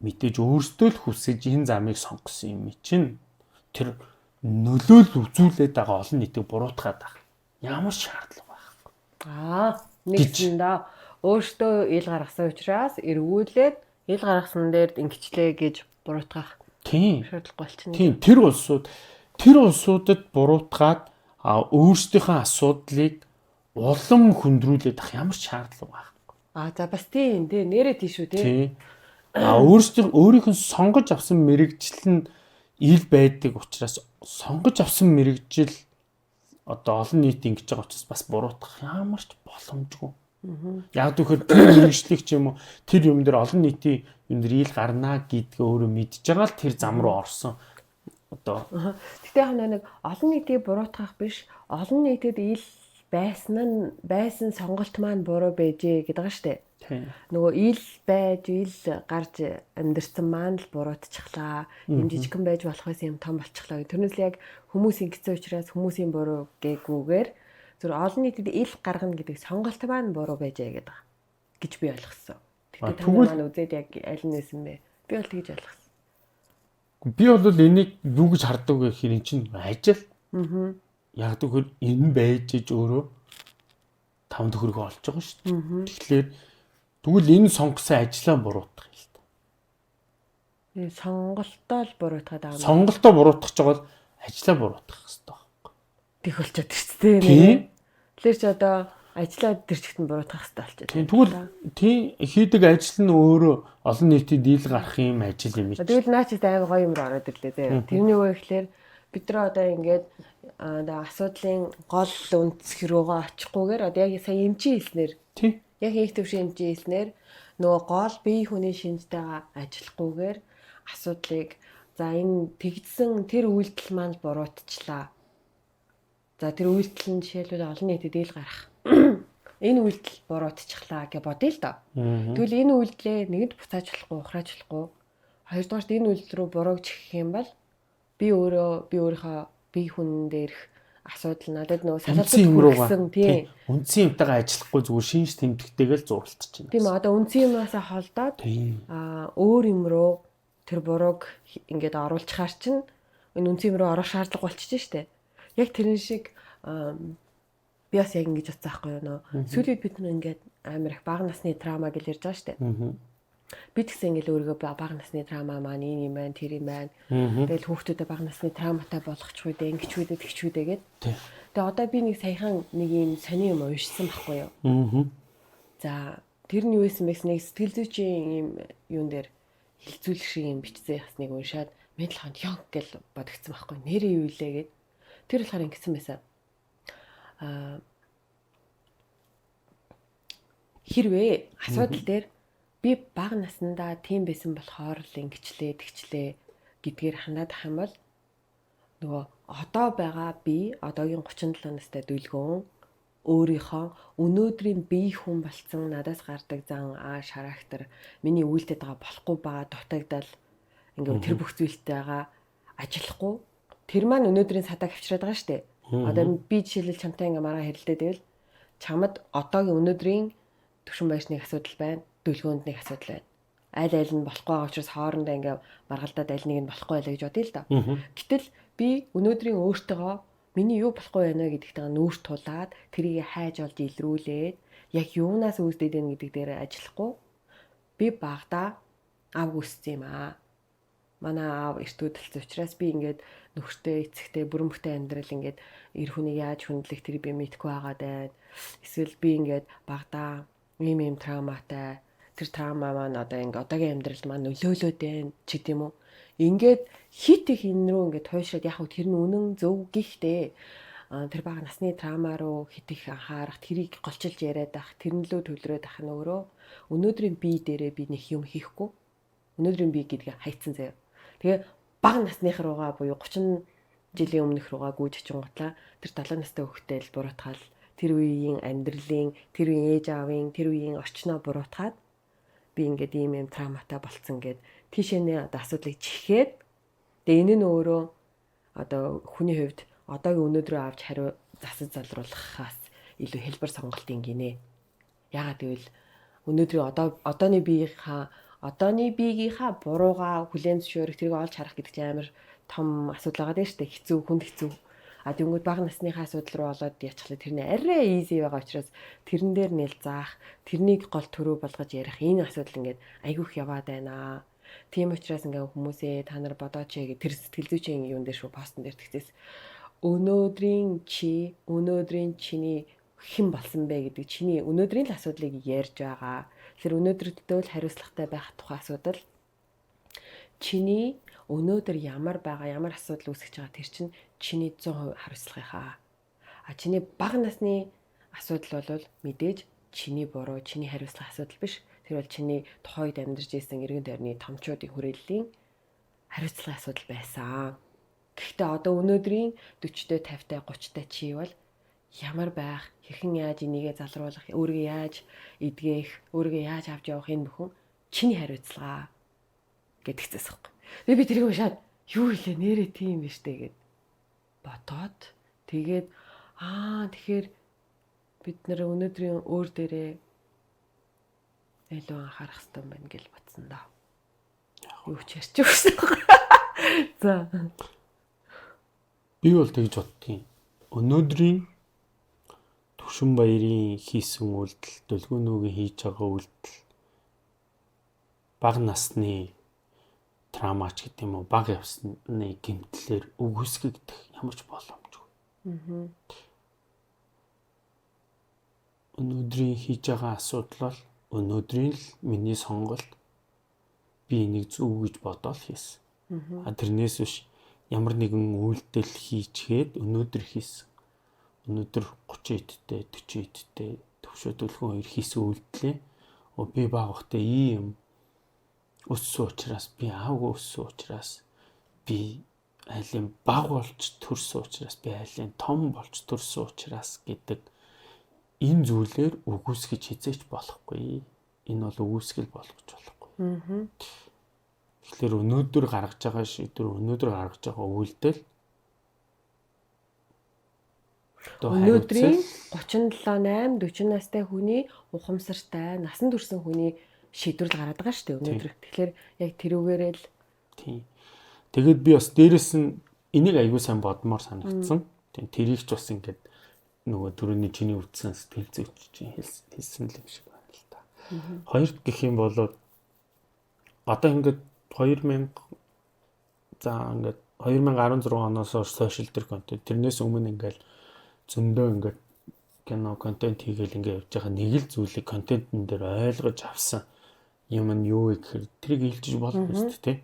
мэдээж өөрсдөө л хүсэж энэ замыг сонгосон юм чинь тэр нөлөөл үзүүлээд байгаа олон нийтийг буруутгаад байх. Ямар шаардлага байхгүй. Аа, нэгсэндээ өөртөө ил гаргасан учраас эргүүлээд ил гаргасан дээр ингэчлээ гэж буруутгах. Тийм. Шаардлага болчихно. Тийм, тэр улсуудад буруутгаад өөрсдийнхөө асуудлыг улам хүндрүүлээд ах ямар шаардлага байхгүй. Аа за бас тийм тий нэрээ тийш үү тий. Тийм. А өөрийнх нь сонгож авсан мэрэгжил нь ил байдаг учраас сонгож авсан мэрэгжил одоо олон нийт ингэж байгаа учраас бас буруутгах ямар ч боломжгүй. Яг тэгэхээр тэр мэрэгжлийг ч юм уу тэр юм дээр олон нийтийн юм дээр ил гарнаа гэдгээ өөрөө мэдж байгаа л тэр зам руу орсон. Одоо Гэтэ яг нэг олон нийтийг буруутгах биш, олон нийтэд ил байсан нь байсан сонголт маань буруу байжээ гэдэг байгаа штэ. Нөгөө ил байж, ил гарч амьдэрсэн маань л буруутчихлаа. Юм жижигхэн байж болох байсан юм том болчихлоо. Тэрнээс л яг хүмүүс ингэсэн учраас хүмүүсийн буруу гээгүүгээр зүр олон нийтэд ил гаргана гэдэг сонголт маань буруу байжээ гэдэг гэж би ойлгосон. Тэгтээ та маань үзээд яг аль нь байсан бэ? Би бол тэгж ойлгосон. Би бол энийг юу гэж хардаг вэ гэхээр эн чинь ажил. Аа. Яг тэгвэл энэ байж иж өөрөө 5 төгрөгөө олж байгаа шүү дээ. Тэгэхээр тэгвэл энэ сонгосон ажлаа буруутгах юм л та. Сонголтоо л буруутгаад байгаа юм. Сонголтоо буруутгах ч байгаа бол ажлаа буруутгах хэрэгтэй байхгүй. Тэг болчиход ирцтэй нэ. Тэгэхээр чи одоо ажлаа тэр чигт нь буруутгах хэрэгтэй болчиход. Тийм тэгвэл тийм хийдэг ажил нь өөрөө олон нийтийн дийл гарах юм ажил юм чи. Тэгвэл наа чи амар гоё юм руу ороод ирлээ зэ. Тэрний юу гэхээр бид нар одоо ингээд одоо асуудлын гол үндэс рүүгээ очихгүйгээр одоо яг сая эмчийн хэлснээр тий яг их төвшин эмчийн хэлснээр нөгөө гол бие хүний шинжтэйгээ ажиллахгүйгээр асуудлыг за энэ тэгдсэн тэр үйлдэл маань буруутчлаа. За тэр үйлдэл нь жишээлбэл олон нийтэд ил гарах. Энэ үйлдэл буруутчихлаа гэж бодъё л доо. Тэгвэл энэ үйлдлээ нэгэнт буцааж болохгүй, ухрааж болохгүй. Хоёрдугаарт энэ үйлдэл рүү бурууг чихэх юм бол би өөрөө би өөрийнхөө бие хүн дээрх асуудал надад нөгөө салалтад хүрсэн тий. Үндсэн юмтайгаа ажиллахгүй зүгээр шинж тэмдэгтэйгээ л зурлалт чинь. Тийм одоо үндсэн юмнасаа холдоод аа өөр юм руу тэр бурууг ингээд оруулчихаар чинь энэ үндсэн юм руу орох шаардлага болчихж штэ. Яг тэрэн шиг би бас яг ингэж утсан байхгүй юу нөө. Сүүлийн үед бид нар ингээд амар их бага насны трама гэж ярьж байгаа штэ. Би ч гэсэн ингээл өөрийгөө бага насны трама маань ийм юм байна, тэр юм байна. Тэгэл хүүхдүүдэд бага насны травматай болгочих үү дээ, ингэч үү дээ, тэгч үү дээ гэд. Тэгээ одоо би нэг саяхан нэг ийм сони юм уншсан байхгүй юу? За тэр нь юу байсан бэ гэсэн нэг сэтгэл зүйчийн ийм юун дээр хилцүүлэх шиг юм бичсэн бас нэг уншаад мэдл хонд ёнг гэл бодогдсон байхгүй. Нэрээ юу илээ гэд. Тэр болохоор ингэсэн байсан. Аа хэрвээ асуудал дээр би бага наснда тийм байсан болохоор л ингэчлээ тэгчлээ гэдгээр хандаад ах юм бол нөгөө одоо байгаа би одоогийн 37 настай дүлгөөн өөрийнхөө өнөөдрийн бие хүн болцсон надаас гардаг зан аа характер миний үйлдэл байгаа болохгүй байгаа дутагдал ингээ тэр бүх зүйлтэйгээ ажиллахгүй тэр маань өнөөдрийн садаг авчираад байгаа штэ. Одоо би жишээлбэл чамтай ингээ маргаа хэрэлдээд байвал чамд одоогийн өнөөдрийн төвшин байшныг асуудал байна. Дүлгөөнд нэг асуудал байна. Аль аль нь болохгүй байгаа учраас хоорондоо ингээ маргалдаад аль нэг нь болохгүй байлаа гэж бодъё л доо. Гэтэл би өнөөдрийн өөртөөгөө миний юу болохгүй байна вэ гэдэгтэйгээ нүүр тулаад тэрийг хайж олж илрүүлээд яг юунаас үүсдээд байна гэдэг дээр ажиллахгүй би багадаа ав өссөн юм аа. Манай аав эрт үүдэлсэн учраас би ингээд нөхөртэй, эцэгтэй, бүрэн бүтэн амьдрал ингээд эр хүнийг яаж хүндлэх тэр би мэдэхгүй байгаад байна. Эсвэл би ингээд багадаа ийм ийм травматай тэр траума маань одоо ингээ одоогийн амьдралд маань нөлөөлөөд байна ч гэдэм үү. Ингээд хит их энэ рүү ингээд туйшраад яг хөө тэр нь үнэн зөв гэхдээ тэр бага насны траума руу хит их анхаарах, тэрийг голчилж яриад ах, тэрэн лөө төвлөрөөд ах нь өөрөө өнөөдрийн бие дээрээ би нэг юм хийхгүй. Өнөөдрийн бие гэдгээ хайцсан заяа. Тэгээ бага насных руугаа буюу 30 жилийн өмнөх руугаа гүйж очингуутлаа тэр 7 настай хүүхдээ л буруутгаал тэр үеийн амьдралын, тэр үеийн ээж аавын, тэр үеийн орчноо буруутгаад би ингээд ийм юм травматай болцсон гэд тийшээ нэ одоо асуудлыг чихээд тэгээ энэ нь өөрөө одоо хүний хувьд одоогийн өнөөдрөө авч хариу засаж залруулахаас илүү хэлбэр сонголт юм гинэ. Яагаад гэвэл өнөөдрийн одоо одооны биеийнхаа одооны биегийнхаа буруугаа хүлээн зөвшөөрөх тэрийг олж харах гэдэг чинь амар том асуудал байгаа дээ шүү дээ. Хэцүү, хүнд хэцүү. А тэнгүүд бага насныхаа асуудал руу олоод яачлаа тэр нь арай easy байгаа учраас тэрэн дээр нэл заах, тэрнийг гол төрөө болгож ярих энэ асуудал ингээд айгүйх яваад байна. Тийм учраас ингээд хүмүүсээ та нар бодооч ээ тэр сэтгэл зүйчийн юун дээр шүү постн дээр тэгсээс өнөөдрийн чи, өнөөдрийн чиний хэн болсон бэ гэдэг чиний өнөөдрийн л асуудлыг ярьж байгаа. Тэгэхээр өнөөдрөлтөө л хариуцлагатай байх тухай асуудал чиний өнөөдөр ямар байгаа, ямар асуудал үүсгэж байгаа тэр чинь чиний 100% хариуцлагынхаа. А чиний бага насны асуудал бол мэдээж чиний буруу, чиний хариуцлага асуудал биш. Тэр бол чиний тухайн үед амьдарч ирсэн эргэн тойрны томчуудын хүрээллийн хариуцлагын асуудал байсан. Гэхдээ одоо өнөөдрийн 40-тэй, 50-тай, 30-тай чи бол ямар байх, хэрхэн яаж энийгээ залруулах, өөрийгөө яаж эдгэх, өөрийгөө яаж авч явах энэ бүхэн чиний хариуцлага гэдгцээс байхгүй. Тэгээ би тэрийг уншаад юу илээ нэрээ тийм биш үү гэд бодоод тэгээд тэгэхээр бид нэр өнөөдрийн өөр дээрээ илүү анхаарах хэрэгтэй юм байна гэж бодсон доо. Юу ч ярьж өгсөн. За. Би бол тэгж боддгийн. Өнөөдрийн Төвшин баярын хийсэн үйлдэл, Дөлгөөнөөгийн хийж байгаа үйлдэл бага насны травмач гэдэг юм уу, бага явсны гэмтлэр үгүйсгэгдэх ямар ч боломжгүй. Өнөөдрийн хийж байгаа асуудал бол өнөөдрийн л миний сонголт, би энийг зөв гэж бодоол хийсэн. А тэрнээс биш ямар нэгэн үйлдэл хийчгээд өнөөдөр хийсэн. Өнөөдөр 30 эдтэй, 40 эдтэй төвшөө дөлгөн хоёр хийсэн үйлдэлээ. Би баг бахтай ийм өссөн учраас, би аавгүй өссөн учраас, би айлын баг болж төрсөн учраас, би айлын том болж төрсөн учраас гэдэг энэ зүйлээр үгүйсгэж хизээч болохгүй. Энэ бол үгүйсгэл болгож болохгүй. Тэгэхээр өнөөдөр гаргаж байгаа шийдвэр, өнөөдөр гаргаж байгаа үйлдэл өнөөдрийн 37 8 40 настай хүний ухамсартай, насан турсан хүний шийдвэр л гараад байгаа шүү дээ өнөөдөр. Тэгэхээр яг тэрүүгээрээ л тийм. Тэгээд би бас дээрэс нь энийг аягүй сайн бодмоор санагдсан. Тийм, тэрийг ч бас ингээд нөгөө түрүүний чиний үтсэн сэтгэл зүйч чинь хэлсэн л юм шиг байна л та. Хоёрт гэх юм бол одоо ингээд 2000 за ингээд 2016 оноос хойш сошиал дээр контент, тэрнээс өмнө ингээд зөндөө ингээд кино контент хийгээл ингээд явж байгаа нэг л зүйлийг контентн дээр ойлгож авсан юм нь юу вэ гэхээр тэрийг илжиж болно шүү дээ, тий.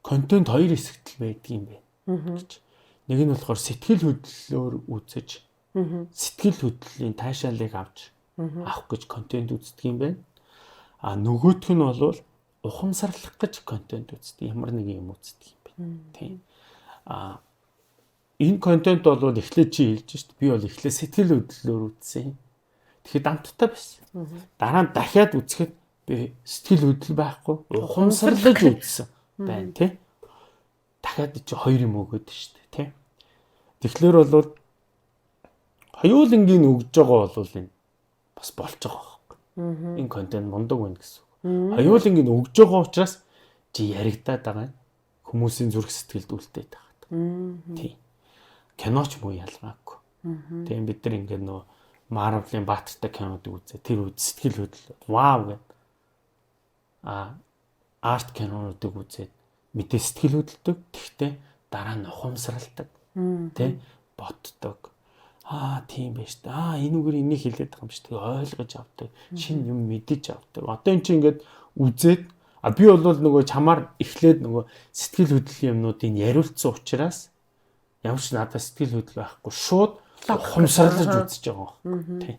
Контент хоёр хэсэгт л байдаг юм байна гэж. Нэг нь болохоор сэтгэл хөдлөлөөр үзэж, сэтгэл хөдлөлийн таашаалыг авч авах гэж контент үздэг юм байна. А нөгөөх нь бол ухамсарлах гэж контент үздэг, ямар нэг юм үздэг юм байна. Тийм. А энэ контент бол эхлээд чи хэлж шít. Би бол эхлээд сэтгэл хөдлөлөөр үзсэн. Тэгэхэд амттай байсан. Дараа нь дахиад үзэхэд би сэтгэл хөдлөл байхгүй, ухамсарлаж үзсэн байна, тий. Дахиад чи хоёр юм өгөөд шүү дээ, тий. Тэгэхээр бол хоёулангийн өгж байгаа бол энэ бас болж байгаа байхгүй. Энэ контент мундаг байна гэсэн үг. Хоёулангийн өгж байгаа учраас чи яригадаад байгаа юм. Хүмүүсийн зүрх сэтгэлд үлдээд байгаа. Тийм. Киноч муу ялгаагүй. Тийм, бид нар ингээд нөгөө Marvel-ын баатартай кинодыг үзээ. Тэр үед сэтгэл хөдлөл вау гэд. А арт кинонуудыг үзээд мэдээ сэтгэл хөдөлдөг. Тэгтээ дараа нь ухамсарладаг. Тэ боддог. Аа тийм байж та. Аа энүүгээр энийг хэлээд байгаа юм шиг тэгээ ойлгож авдаг. Шинэ юм мэдэж авдаг. Одоо эн чинь ингээд үзээд а би бол нөгөө чамаар эхлээд нөгөө сэтгэл хөдлөлийн юмнуудыг яриулсан учраас ямар ч надад сэтгэл хөдлөл байхгүй шууд ухамсарлаж үзэж байгаа юм. Тийм.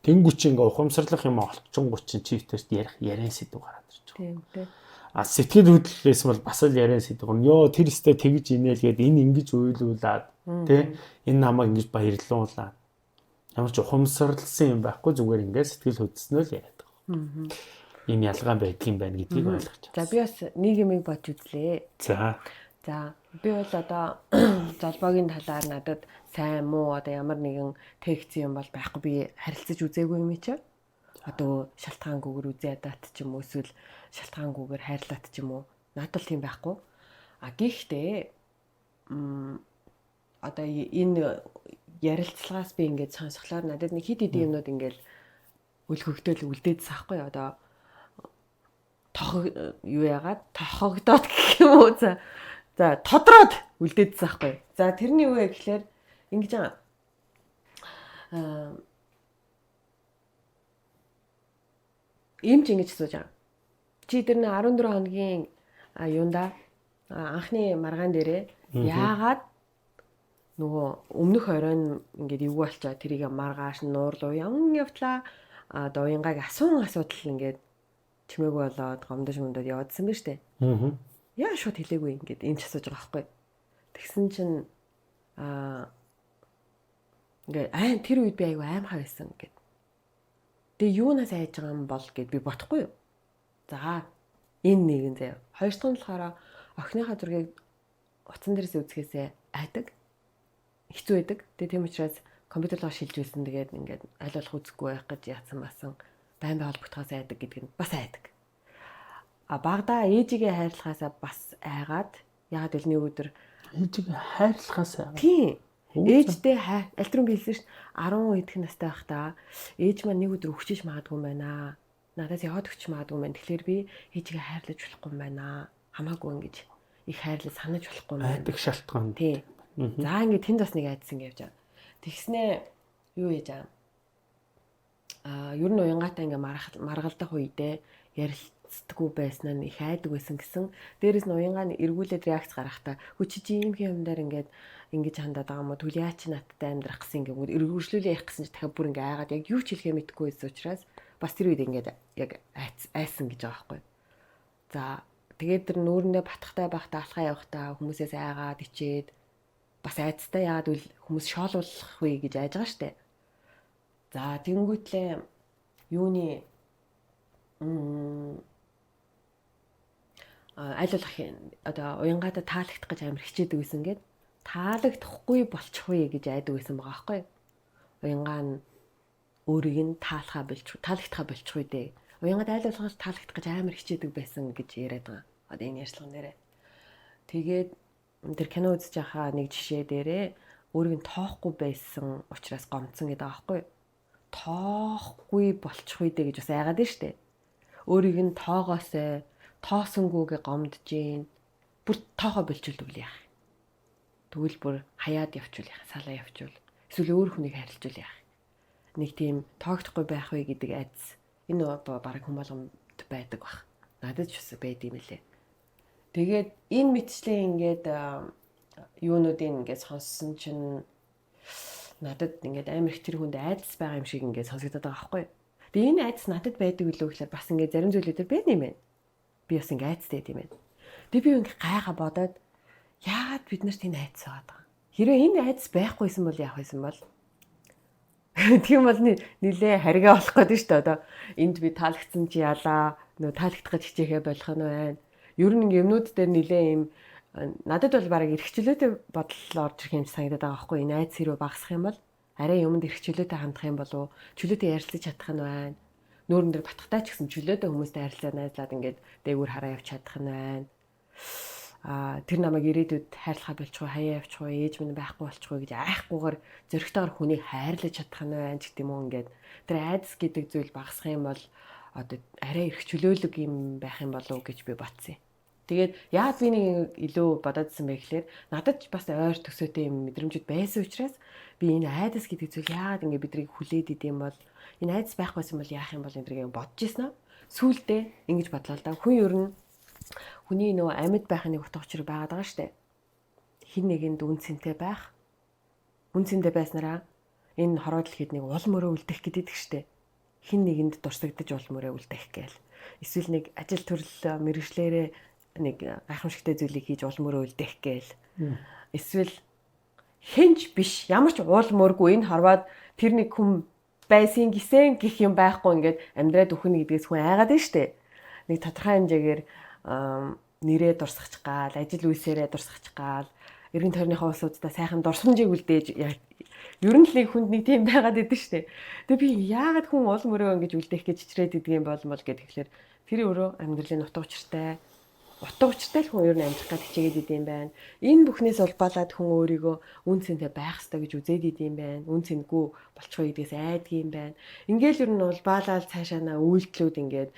Тэнгүү чи ингээ ухамсарлах юм олчингуу чинь чи битэрт ярих яриан сэдв гараад ирж байгаа. Тийм тий. А сэтгэл хөдлөлээс бол бас л яриан сэдв. Йоо тэр өстэй тэгж инээлгээд энэ ингэж уйлуулад тий энэ намайг ингэж баярлуулад ямар ч ухамсарлсан юм байхгүй зүгээр ингээ сэтгэл хөдлснөө л яриад байгаа. Ийм ялгаа байдгийн байна гэдгийг ойлгож байна. За би бас нэг юмыг бодж үзлээ. За. За би бол одоо золбоогийн талаар надад сайн муу одоо ямар нэгэн тэгсэн юм бол байхгүй, би харилцаж үзээгүй юм чи. Одоо шалтгаангүйгээр үзээ ядаад ч юм уу эсвэл шалтгаангүйгээр хайрлаад ч юм уу надад бол тийм байхгүй. А гэхдээ одоо энэ ярилцлагаас би ингээд сонсохлоор надад нэг хид хид юмнууд ингээд өлгөгдөөл үлдээдсэн аахгүй одоо тохог юу яагаад тохогдоод гэх юм уу за тодроод үлдээдсэн аахгүй. За тэрний юу вэ гэхлээр ингэж байгаа. Эмч ингэж асууж байгаа. Чи тэр нэ 14 хоногийн юунда анхны маргаан дээрээ яагаад нөгөө өмнөх оройн ингээд эвгүй болчоо тэрийг маргааш нуурлуу явн явтлаа одоо уянгааг асуун асуудал ингээд чимээгүй болоод гомдож мөндөөд яваадсан ба штэ. Аа. Яа шууд хэлээгүй ингээд эмч асууж байгаа байхгүй. Тэгсэн чинь Ингээ айн тэр үед би айгүй аймхаа байсан гэд. Тэгээ юунаас айж байгаа юм бол гэд би бодохгүй юу. За энэ нэгэн заяа. Хоёр дахь нь болохоор охиныхаа зургийг утсан дээрээс үзэхээсээ айдаг. Хэцүү байдаг. Тэгээ тийм учраас компьютер руу шилжүүлсэн. Тэгээд ингээд аль болох үзэхгүй байх гэж яатсан басан байн бай холбогдохоос айдаг гэдэг нь бас айдаг. А багадаа ээжигээ хайрлахаасаа бас айгаад ягаад гэвэл нэг өдөр ээжигээ хайрлахаас айгаад. Тийм. Ээжтэй аль түрүүн би хэлсэн шүү дээ. 10 хэдхэн настай байхдаа ээж маань нэг өдөр өгчиж магадгүй юм байна. Надаас яваад өгч магадгүй юм байна. Тэгэхээр би ээжигээ хайрлаж болохгүй юм байна. Хамаагүй ингэж их хайрлаж санаж болохгүй юм байна. Айдаг шалтгаан. Тийм. За ингээд тэнд бас нэг айдсан гэж явж байгаа. Тэгснээ юу яаж аа? Аа ер нь уянгаатай ингээ маргалдах үедээ ярилцдаггүй байсан нь их айдаг байсан гэсэн. Дээрээс нь уянгаа нь эргүүлээд реакц гаргахтаа хөө чи чи ийм юм дээр ингээд ингэж хандаад байгаа юм уу? Тэгвэл яа чи надтай амьдрах гэсэн ингээд эргүүлжлүүлээ ярих гэсэн чи дахиад бүр ингээ айгаад яг юу ч хэлэхээ мэдэхгүй байсан учраас бас тэр үед ингээд яг айсан гэж байгаа байхгүй. За тэгээд тэр нүүрэндээ батхтай байхдаа алхаа явахдаа хүмүүсээс айгаад ичээд бас айцтай яагаад үл хүмүүс шоолуулах вэ гэж айж байгаа штэ. За тэгэнгүүтлээ юуны аль болох одоо уянгаадаа таалагдах гэж амар хичээдэг байсан гээд таалагдахгүй болчих вэ гэж айдаг байсан байгаа байхгүй. Уянгаа нь өөрийг нь таалахаа болчих таалагдахаа болчих үү дээ. Уянгаад аль болох таалагдах гэж амар хичээдэг байсан гэж яриад байгаа. Одоо энэ ярьцлаган дээрээ. Тэгээд тэр кино үзэж байхаа нэг жишээ дээрээ өөрийг нь тоохгүй байсан учраас гомдсон гэдэг байгаа байхгүй. Тоохгүй болчих үү дээ гэж бас айгаад нь штэ. Өөрийг нь тоогоосой тоосонгүйгээ гомдож гин. Бүр тоохоо болчихвол тэгвэл яах юм? Тэгвэл бүр хаяад явчвал яах, салаа явчвал. Эсвэл өөр хүнийг хайрлажвал яах. Нэг тийм тоогдохгүй байх вэ гэдэг айдас энэ бараг хүн болгонд байдаг бах. Надад ч бас байд юм лээ. Тэгээд энэ мэтчлээ ингээд юунуудыг ингээд сонссон чинь надад ингээд амар их тэр хүнд айдас байгаа юм шиг ингээд сонсогдоод байгаа байхгүй. Тэгээ энэ айдас надад байдаг үлээ гэхлээр бас ингээд зарим зүйлүүдээр байд юм байна. Би бас ингээд айдастай юм байна. Тэгээ би ингээд гайхаа бодоод яагаад бид нарт энэ айдас байгаа даа. Хэрвээ энэ айдас байхгүйсэн бол яах байсан бол? Тийм бол нилээ харигаа болох гээд шүү дээ. Одоо энд би таалагдсан чи ялаа, нөө таалагдах гэж хичээхээ болох нь байна. Ер нь ингээ юмнууд дээр нилээ юм надад бол бараг эрхчлөөтэй бодол орж ирэх юм санагдаад байгаа байхгүй. Энэ айдас хэрвээ багасах юм бол арай юмд эрхчлөөтэй хандах юм болов чөлөөтэй ярилцаж чадах нь байна. Нүүрэн дээр батхтай ч гэсэн чөлөөтэй хүмүүстэй харилцаа найзлаад ингээд дээгүүр хараа явж чадах нь байна. Аа тэр намайг ирээдүйд хайрлахаа болчих уу, хаяа явчих уу, ээж минь байхгүй болчих уу гэж айхгүйгээр зөрөгтэйгээр хүнийг хайрлаж чадах нь байна ч гэдэм үү ингээд тэр айдас гэдэг зүйл багасах юм бол одоо арай эрх чөлөөлөг юм байх юм болов уу гэж би бодсон юм. Тэгээд яагаад би нэг илүү бодоодсэн бэ гэхлээр надад ч бас ойр төсөөтэй юм мэдрэмжүүд байсан учраас би энэ айдас гэдэг зүйл яагаад ингэ бидрийг хүлээд идэм бол энэ айдас байхгүйсэн бол яах юм бол энэ дэргээ бодож ирсэн аа. Сүүлдээ ингэж бодлоо л да. Хүн ер нь хүний нөгөө амьд байх нэг утга учир байгаад байгаа штэ. Хин нэгэнд үн цэнтэй байх. Үн цэнтэй байснараа энэ хороо дэлхийд нэг уул мөрөө үлдэх гэдэг штэ. Хин нэгэнд дурсагдаж уул мөрөө үлдэх гээл. Эсвэл нэг ажил төрөл мэрэгчлэрээ нэг гайхамшигтай зүйлийг хийж уул мөрөө үлдэх гээл. Эсвэл хинч биш ямар ч уул мөргүй энэ хорвоод тэр нэг хүн байсан гисэн гих юм байхгүй ингээд амьдраад үхнэ гэдгээс хүн айгаад нь штэ. Нэг тодорхой хэмжээгээр нэрээ дурсгачих гал, ажил үйлсээрээ дурсгачих гал, эргэн тойрныхоо улсуудаа сайхан дурсамжийг үлдээж ер нь л нэг хүнд нэг тийм байгаад идэв штэ. Тэгээ би яагаад хүн уул мөрөө ингэж үлдээх гэж чичрээд идэг юм бол мол гэд тэгэхээр тэр өөрөө амьдралын утга учиртай утга учиртай л хүн ер нь амьдрах гэж хичээгээд идэм байна. Энэ бүхнээс улбаалаад хүн өөрийгөө үн цэнтэй байх ёстой гэж үзээд идэм байна. Үн цэнгүй болчихоо гэдгээс айдаг юм байна. Ингээл ер нь улбаалаад цаашаа на үйлдэлүүд ингээд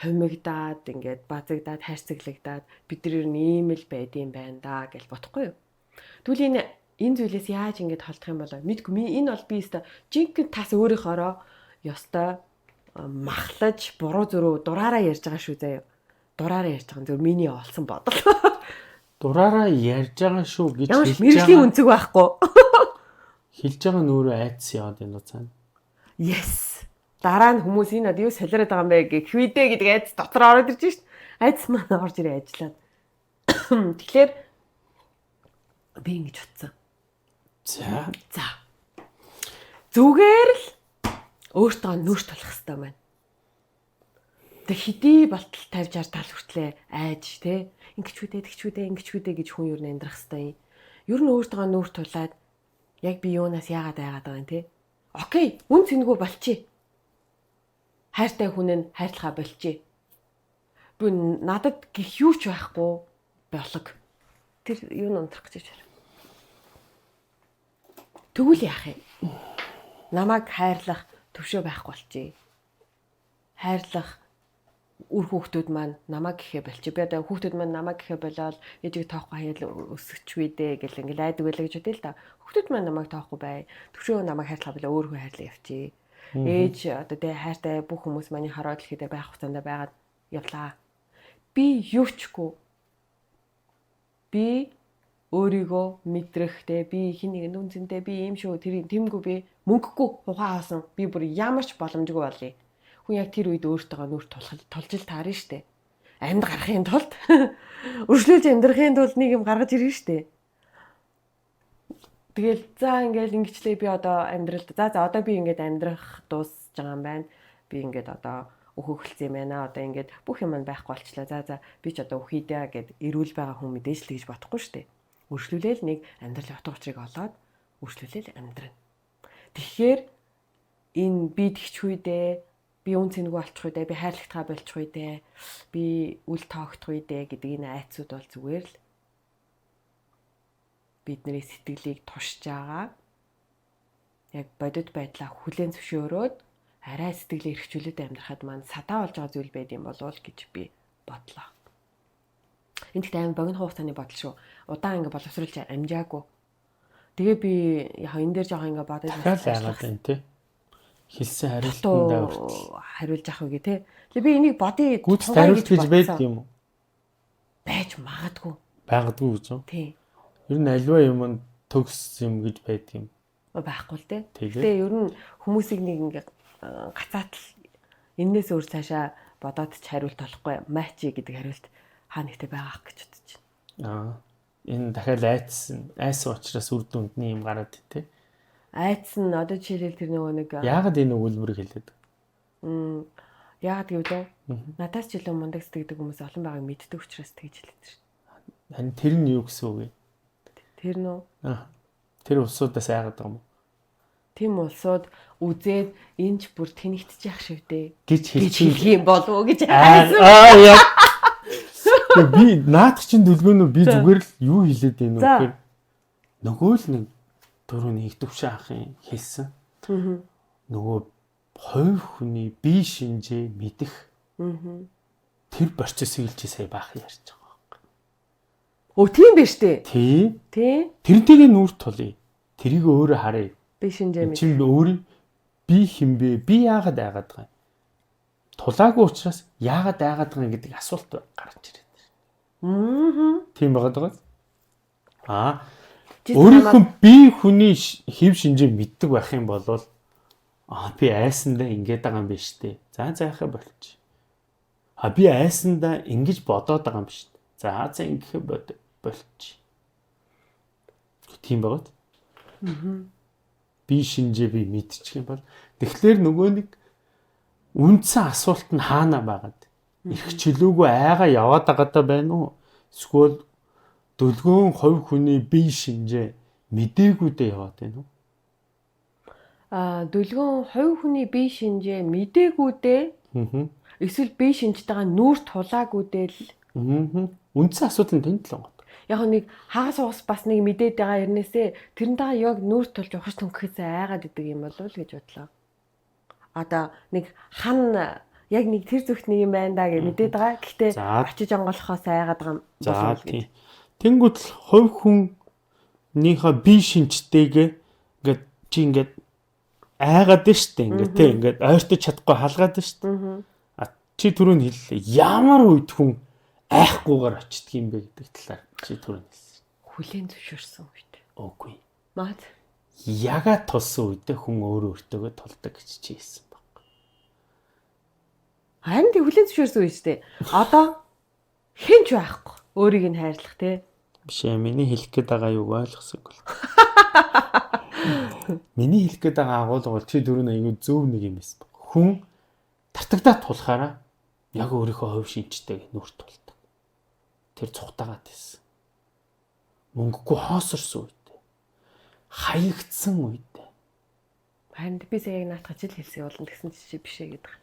хумигдаад ингээд базагдаад хайрцаглагдаад бид нар ер нь ийм л байдсан байна да гэж бодохгүй юу. Тэгвэл энэ зүйлээс яаж ингээд холдох юм болоо мэдгүй. Энэ бол би өстой жинхэнэ тас өөрийнхоороо ёстой махлаж буруу зөрүү дураараа ярьж байгаа шүү заяа. Дураараа ярьж байгаа юм зөв миний олсон бодол. Дураараа ярьж байгаа шүү гэж хэлж байгаа. Мэргэжлийн өнцөг байхгүй. Хэлж байгаа нь өөрөө айдас яваад байна уу цаана? Yes. Дараа нь хүмүүс энэ юу солиороод байгаа юм бэ гэх видэ гэдэг айдас дотор ороод ирж шít. Айдас маань орж ирээ ажиллаад. Тэгэхээр би ингэж утсан. За. За. Зүгээр л өөртөө нүрт болох хэрэгтэй байна. Тэг хэдий болтол 50 60 тал хүртлээ айж те ингэчүүдээ тэгчүүдээ ингэчүүдээ гэж хүн юу н амьдрах хэрэгтэй юм. Ер нь өөртөө нүрт тулаад яг би юунаас яагаад айгаад байгаа юм те. Окей, үн цэнгүй болчих. Хайртай хүн нь хайрлахаа болчих. Би надад гих юу ч байхгүй болог. Тэр юу н унтрах гэж байна. Тэгвэл яах юм? Намайг хайрлах төвшөө байхгүй болчих. Хайрлах үр хүүхдүүд маань намайг гэхэ болчих. Би одоо хүүхдүүд маань намайг гэхэ болоод ээжийг тоохгүй хаяал өсөж үү дээ гэл ингээл айдаг байлаа гэж бодъё л да. Хүүхдүүд маань намайг тоохгүй бай. Төвшөө намайг хайрлах болоо өөр хүн хайрлаа явчих. Ээж одоо тэ хайртай бүх хүмүүс миний хороо дэлхий дээр байх хугацаанд байгаад явлаа. Би юучгүй. Би өөрийгөө мэдрэх те би хин нэгэн үнцэнтэй би ийм шүү тэр тэмгүй би мөнгөгүй ухаан хоосон би бүр ямар ч боломжгүй болъё. Хүн яг тэр үед өөртөөгөө нүр тулхал тулж л таарна штэ. Амьд гарахын тулд өршлөж амьдрахын тулд нэг юм гаргаж ирнэ штэ. Тэгэл за ингээл ингэчлээ би одоо амьдралд за за одоо би ингээд амьдрах дуусж байгаа юм байна. Би ингээд одоо өөхөлцсөн юм байна. Одоо ингээд бүх юм байхгүй болчлаа. За за би ч одоо өхий дээ гэд эрүүл байгаа хүн мэдээж л гэж бодохгүй штэ. Өршлүүлээл нэг амьдралын утга учирыг олоод өршлүүлээл амьдрна. Тэгэхээр энэ би тэгчих үедээ би үн цэнгүй болчих үедээ би хайрлагтгаа болчих үедээ би үл тоогдох үедээ гэдэг энэ айцуд бол зүгээр л бидний сэтгэлийг тушж байгаа. Яг бодит байдлаа хүлээн зөвшөөрөөд арай сэтгэлээ эрхчлүүлээд амьдрахад маань садаа болж байгаа зүйл байд юм болов уу гэж би бодлоо. Энэ гэхдээ амар богино хугацааны бодол шүү. Удаан ингээ боловсруулж амжаагүй. Тэгээ би яг энэ дээр жоохон ингээ бодож дахиад айгаад байна те. Хэлсэн хариултандаа хүртэл хариулж авах үгүй те. Тэгээ би энийг бодъё. Гүйцэд хариулт гэж байдаг юм уу? Байж магадгүй. Байгадгүй гэж үү? Тий. Ер нь альва юм төгс юм гэж байдаг юм. Байхгүй л те. Гэтэ ер нь хүмүүсийг нэг ингээ гацаатал энээс өөр цаашаа бодоод ч хариулт олохгүй мачи гэдэг хариулт хаа нэгтэй байгаа ах гэж бодож байна. Аа. Энэ дахиад айцсан, айсан учраас үр дүндний юм гараад тий. Айц нь одоо жишээлбэл тэр нөгөө нэг яагаад энэ өгүүлбэрийг хэлээд? Яагаад гэвэл надаас ч илүү мундаг сэтгэдэг хүмүүс олон байгааг мэддэг учраас тэгж хэлээд шин. Харин тэр нь юу гэсэн үг вэ? Тэр нь үү? Аа. Тэр улсуудаас айгаад байгаа юм уу? Тийм улсууд үзээд энэ ч бүр тэнэгтчих шивдээ гэж хэлчих юм болов уу гэж айсан. Аа яа. Би наадах чинь дүлгөөнөө би зүгээр л юу хэлээд байна вэ гэхээр нөгөө л нэг түрүүний их төвшин ахын хэлсэн. Нөгөө хувь хүний бие шинжээ мэдэх. Тэр процессыг л чи сая баахан ярьж байгаа байхгүй. Өө тийм биш үү? Тий. Тий. Тэрнтэйгээ нүүр тулъя. Тэрийг өөрөө харъя. Би шинжээ мэдэх. Чи өөрөө би хин бэ? Би яагаад айгаад байгаа юм? Тулаагүй учраас яагаад айгаад байгаа юм гэдэг асуулт гарч ирээд. Тийм байгаа даа. Аа. Өөрийнхөө би хүний хэв шинжээ мэддэг байх юм бол аа би айсандаа ингэж байгаа юм биш үү? За за яхаа болчих. А би айсандаа ингэж бодоод байгаа юм биш үү? За за ингэхэ болчих. Тийм байгаа. Би шинжээ би мэдчих юм бол тэгэхээр нөгөө нэг үндсэн асуулт нь хаана байгаад эрх чөлөөгөө айгаа яваад байгаадаа байна уу? Эсвэл дөлгөөн хувь хүний бие шинжээ мдээгүүдээ яваад байна уу? Аа дөлгөөн хувь хүний бие шинжээ мдээгүүдээ эсвэл бие шинжтэйгээ нүүр тулаагүйдээ л үндсэн асуудал нь тэнд л байгаа. Яг нэг хагас угас бас нэг мэдээд байгаа хэрнээсээ тэрнтэйгээ яг нүүр тулж ухаж түнхэхээс айгаад идэг юм болов уу гэж бодлоо. Одоо нэг хан яг нэг тэр зүгт нэг юм байна да гэж мэдээд байгаа. Гэхдээ очиж онгойлохоос айгаад байгаа юм болов уу гэж. Тэнгүүт л хувь хүнийхээ бие шинжтэйгээ ингээд чи ингээд айгаад нь штэ ингээд те ингээд ойртож чадахгүй халгаад нь штэ. А чи түрүүн хэллээ. Ямар үед хүн айхгүйгээр очдөг юм бэ гэдэг талаар чи түрүүн хэлсэн. Хүлээн зөвшөөрсөн үед. Үгүй. Маад яга тулсан үедээ хүн өөрөө өөртөөгөө тулдаг гэж чи хэлсэн баг. Харин тэг хүлээн зөвшөөрсөн үе штэ. Одоо хэн ч байхгүй. Өөрийг нь хайрлах те. Биш ээ, миний хэлэх гээд байгаа юуг ойлгосонгүй. Миний хэлэх гээд байгаа агуулга бол чи дөрөв аягүй зөв нэг юм байсан. Хүн тартагдаа тулахаараа яг өөрийнхөө хувь шинжтэйг нүрт тулдаг. Тэр цухтаагаад байсан. Мөнгөгүй хоосорсон үед. Хаягдсан үед. Харин би сая яг наатах жил хэлсэн болно гэсэн чи биш ээ гэдэг.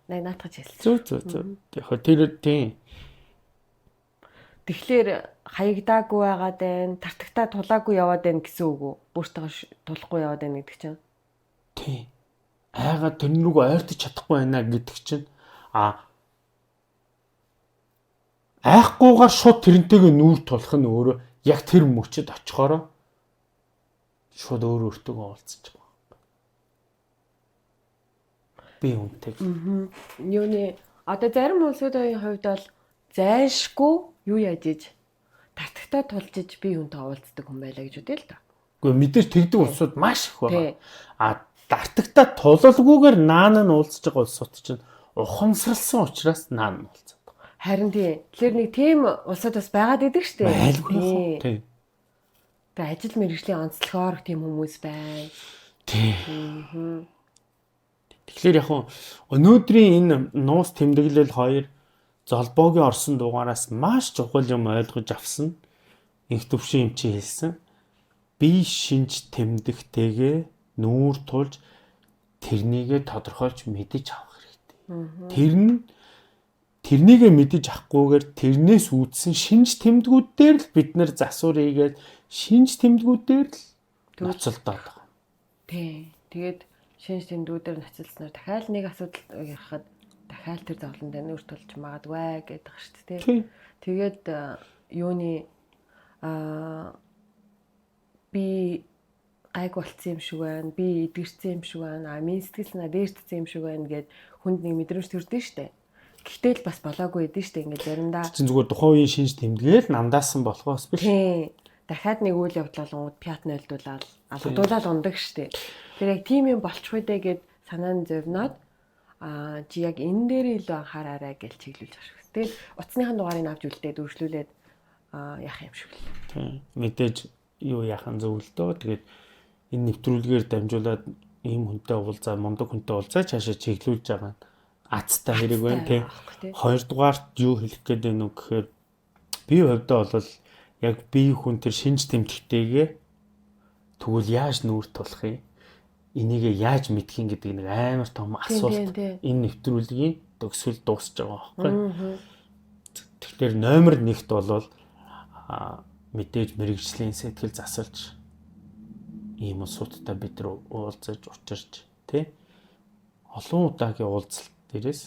Най наатах хэлсэн. Зөв зөв зөв. Яг тэр тийм. Тэгэхээр хаягдаагүй байгаад байна, тартагтаа тулаагүй яваад байна гэсэн үг үү? Өөртөө тулахгүй яваад байна гэдэг чинь. Тийм. Айгаа тэрэн рүүгээ ойртож чадахгүй байна гэдэг чинь айхгүйгээр шууд тэрнтэйгээ нүүр тулах нь өөрөө яг тэр мөчөд очихороо шууд өөр өөртөө уулзчих байгаа. Би үнтэй. Юуны одоо зарим улсуудын хувьд бол зайлшгүй юу яаж иж тартагтаа тулж иж би хүнтэй уулздаг хүн байлаа гэж үдээ л да. Үгүй мэдээж тэгдэг улсууд маш их байгаа. А тартагтаа тулалгүйгээр наан нь уулзж байгаа улсууд чинь ухамсарлсан учраас наан нь уулзаад байгаа. Харин тий. Тэгэхээр нэг тийм улсууд бас байгаад идэг штэ. Байлгүй. Тий. Тэгээ ажил мэргэжлийн онцлогоор тийм хүмүүс байна. Тий. Тэгэхээр яг өнөөдрийн энэ нуус тэмдэглэл 2 золбоогийн орсон дугаараас маш чухал юм ойлгож авсан. Инх төвшин юм чи хэлсэн. Би шинж тэмдэгтэйгээ нүүр тулж тэрнийгээ тодорхойлж мэдэж авах хэрэгтэй. Тэр нь тэрнийгээ мэдэж авахгүйгээр тэрнээс үүдсэн шинж тэмдгүүд дээр л бид нэр засвар хийгээд шинж тэмдгүүд дээр л ноцолдоод байгаа. Тий. Тэгээд шинж тэмдгүүдээр ноцолсноор дахиад нэг асуудал ярихад дахиад тэр зовлон дээр нүүр тулж магадгүй гэдэг шүү дээ. Тэгээд юуны би гайг болцсон юм шиг байна. Би эдгэрсэн юм шиг байна. Минь сэтгэл санаа дээрдсэн юм шиг байна гэд хүнд нэг мэдрэмж төрдөн шүү дээ. Гэхдээ л бас болоогүй эдэн шүү дээ. Ингээд заримдаа чинь зүгээр тухайн үеийн шинж тэмдгээл намдаасан болохоос биш. Тий. Дахиад нэг үйл явдал болонгууд пят нойлдуулаад алгадуулаад ундаг шүү дээ. Тэр яг тийм юм болчих үү дээ гэд санаа нь зовноод чи яг энэ дээр илүү анхаараарай гэж чиглүүлж байгаа шүү. Тэгэл утасныхаа дугаарыг авч үлдээд өөрчлүүлээд яах юм шиг л. Тийм. Мэдээж юу яахан зөв л дөө. Тэгээд энэ нэвтрүүлгээр дамжуулаад ийм хүнтэй уулзаа, мундаг хүнтэй уулзаа цаашаа чиглүүлж байгаа нь азтай хэрэг байна тий. Хоёрдугаарт юу хэлэх гээд байна вэ гэхээр би хувьдаа бол яг би хүн тэр шинж тэмдэгтэйгээ тэгвэл яаж нүүр тулах юм? Энийгээ яаж мэдх юм гэдэг нэг амар том асуулт энэ нэвтрүүлгийн төгсгөл дуусч байгаа байхгүй. Тэгэхээр номер 1-т бол мэдээж мэрэгжлийн сэтгэл засалж ийм улсуудтай бид нар уулзаж учирч тий олон удаагийн уулзалт дээрээс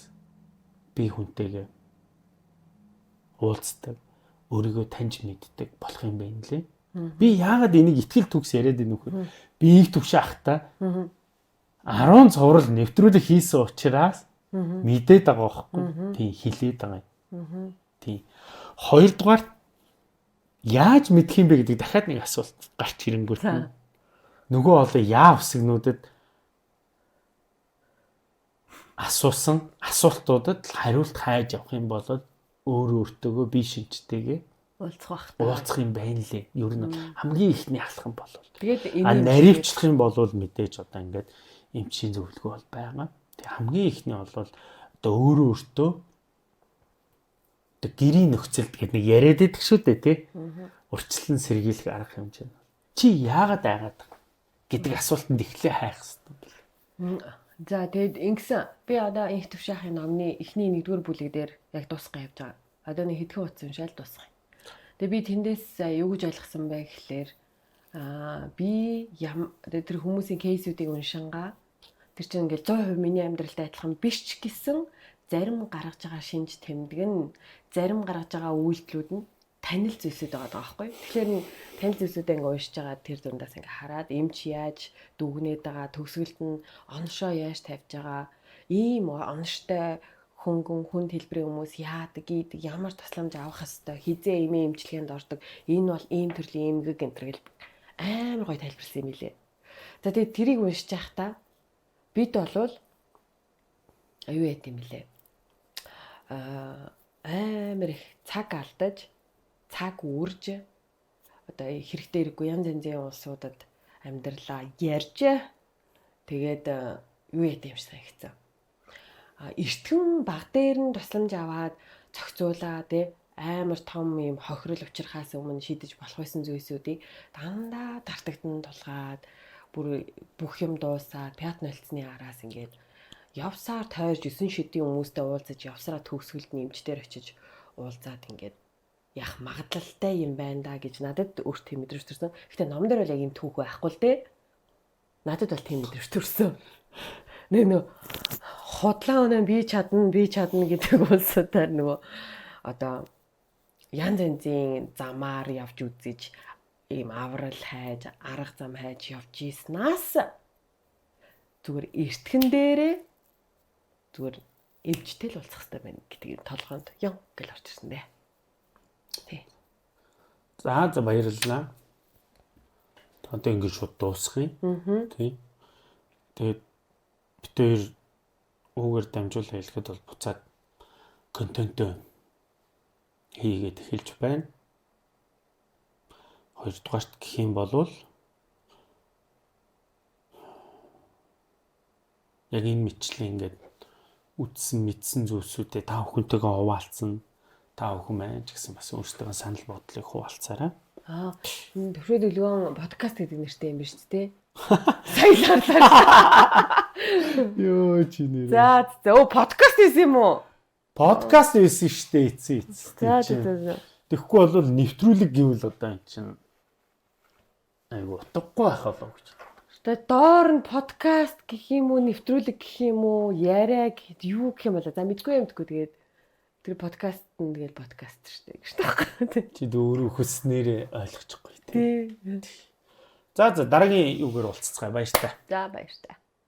би хүнтэйгээ уулздаг, өөрийгөө таньж мэддэг болох юм байна лээ. Би яагаад энийг итгэл төгс яриад байна вэ? Би их төвшин ахта 10 цуврал нэвтрүүлэг хийсэн учраас мэдээд байгаа байхгүй. Тийм хилээд байгаа юм. Тийм. Хоёрдугаар яаж мэдх юм бэ гэдэг дахиад нэг асуулт гарч ирэнгүүт нь нөгөө олон яа үсгнүүдэд асуусан асуултуудад хариулт хайж явах юм бол өөрөө өөртөөгөө би шинжтэйгээ уулзах байх. Уулзах юм байна лээ. Ер нь хамгийн ихний алхам бол. Тэгээд энэ наривчлах юм бол мэдээж одоо ингээд эмчийн зөвлөгөө бол байгаа. Тэг хамгийн ихний бол одоо өөрөө өөртөө одоо гэрийн нөхцөлд гэдэг нэг яриад идэх шүү дээ тий. Урьдчилан сэргийлэх арга хэмжээ. Чи яагаад айгаад гэдэг асуултанд эхлээ хайх хэрэгтэй юм байна. За тэгээд ингэсэн би одоо инх төвшин номны эхний 1-р бүлэг дээр яг дуусгах явж байгаа. Одоо нэг хэдхэн утас уншаал дуусгах. Тэгээ би тэндээс юу гэж ойлгосон бэ гэхлээр би тэр хүмүүсийн кейсүүдийг уншингаа тэр чинь ингээл 100% миний амьдралтай адилхан биш ч гэсэн зарим гаргаж байгаа шинж тэмдэг нь зарим гаргаж байгаа үйлдэлүүд нь танил зүйлсүүд байгаа байхгүй. Тэгэхээр танил зүйлсүүдээ ингээ уншиж байгаа тэр дундаас ингээ хараад эмч яаж дүгнээд байгаа, төгсгөлд нь оншоо яаж тавьж байгаа, ийм онштой хөнгөн хүнд хэлбэрийн хүмүүс яадаг, ийдэг, ямар тусламж авах хэвээр, хизээ эмийн эмчилгээнд ордог, энэ бол ийм төрлийн эмгэг энэ төр гэл амар гоё тайлбарласан юм билээ. За тэгээд тэрийг уншиж байхдаа бид болвол аюу яд юм билээ. Амар их цаг алдаж, цаг үрж одоо хэрэгтэй хэрэггүй янз янзын улсуудад амьдралаа ярьж тэгээд юу яд юм шиг санагдсан. А эртгэн баг дээр нь тусламж аваад зохицуулаа тий амар том юм хохирол учрахаас өмнө шийдэж болох байсан зүйлсүүдийг дандаа тартагдан тулгаад бүр бүх юм дуусаад пят нольцны араас ингээд явсаар тойрж 9 шидийн хүмүүстэй уулзаж явсараа төгсгөлд нэмждэр очиж уулзаад ингээд яах магадлалтай юм байна да гэж надад өөрт тийм мэдрэмж төрсөн. Гэтэ ном дээр бол яг юм түүх байхгүй л дээ. Надад бол тийм мэдрэмж төрсөн. Нэг нөө худлаа өнөө би чадна, би чадна гэдэг улсуудаар нөгөө одоо янз янзын замаар явж үзэж ийм аврал хайж, арга зам хайж явж ийснаас зүгээр эртгэн дээрээ зүгээр эмчтэй л уулзах хэрэгтэй байна гэдгийг толгойд ён гэл орж ирсэн дээ. Тий. За за баярлалаа. Одоо ингэж шууд дуусгах юм. Аа. Тий. Тэгээд бид хоёр үүгээр дамжуулан хэлэхэд бол буцаад контентөө хийгээд эхэлж байна. Хоёрдугаарт гэх юм бол яг энэ мэтлэн ингээд үтсэн мэдсэн зүйлсүүдээ та бүхэнтэйгээ хуваалцсан. Та бүхэн маань ч гэсэн бас өөрсдийнхөө санал бодлыг хуваалцаарай. Аа, энэ төвшөө төлгөн подкаст гэдэг нэртэй юм биш үү те? Сая л харлаа. Йоо чи нэр. За за өө подкаст хийсэн юм уу? Подкаст байсан шүү дээ эцээ эцээ. За за за. Тэгэхгүй бол нэвтрүүлэг гэвэл одоо эн чинь айгу утгагүй байх болов гэж. Тэгээ доор нь подкаст гэх юм уу, нэвтрүүлэг гэх юм уу, яриа гэхэд юу гэх юм болоо. За мэдгүй юм мэдгүй тэгээд тэр подкаст нь тэгэл подкаст шүү дээ гэж таахгүй. Чи өөрөө хүснээрээ ойлгочихгүй тий. Тий. За за дараагийн юугаар уулзцгаая баяр та. За баяр та.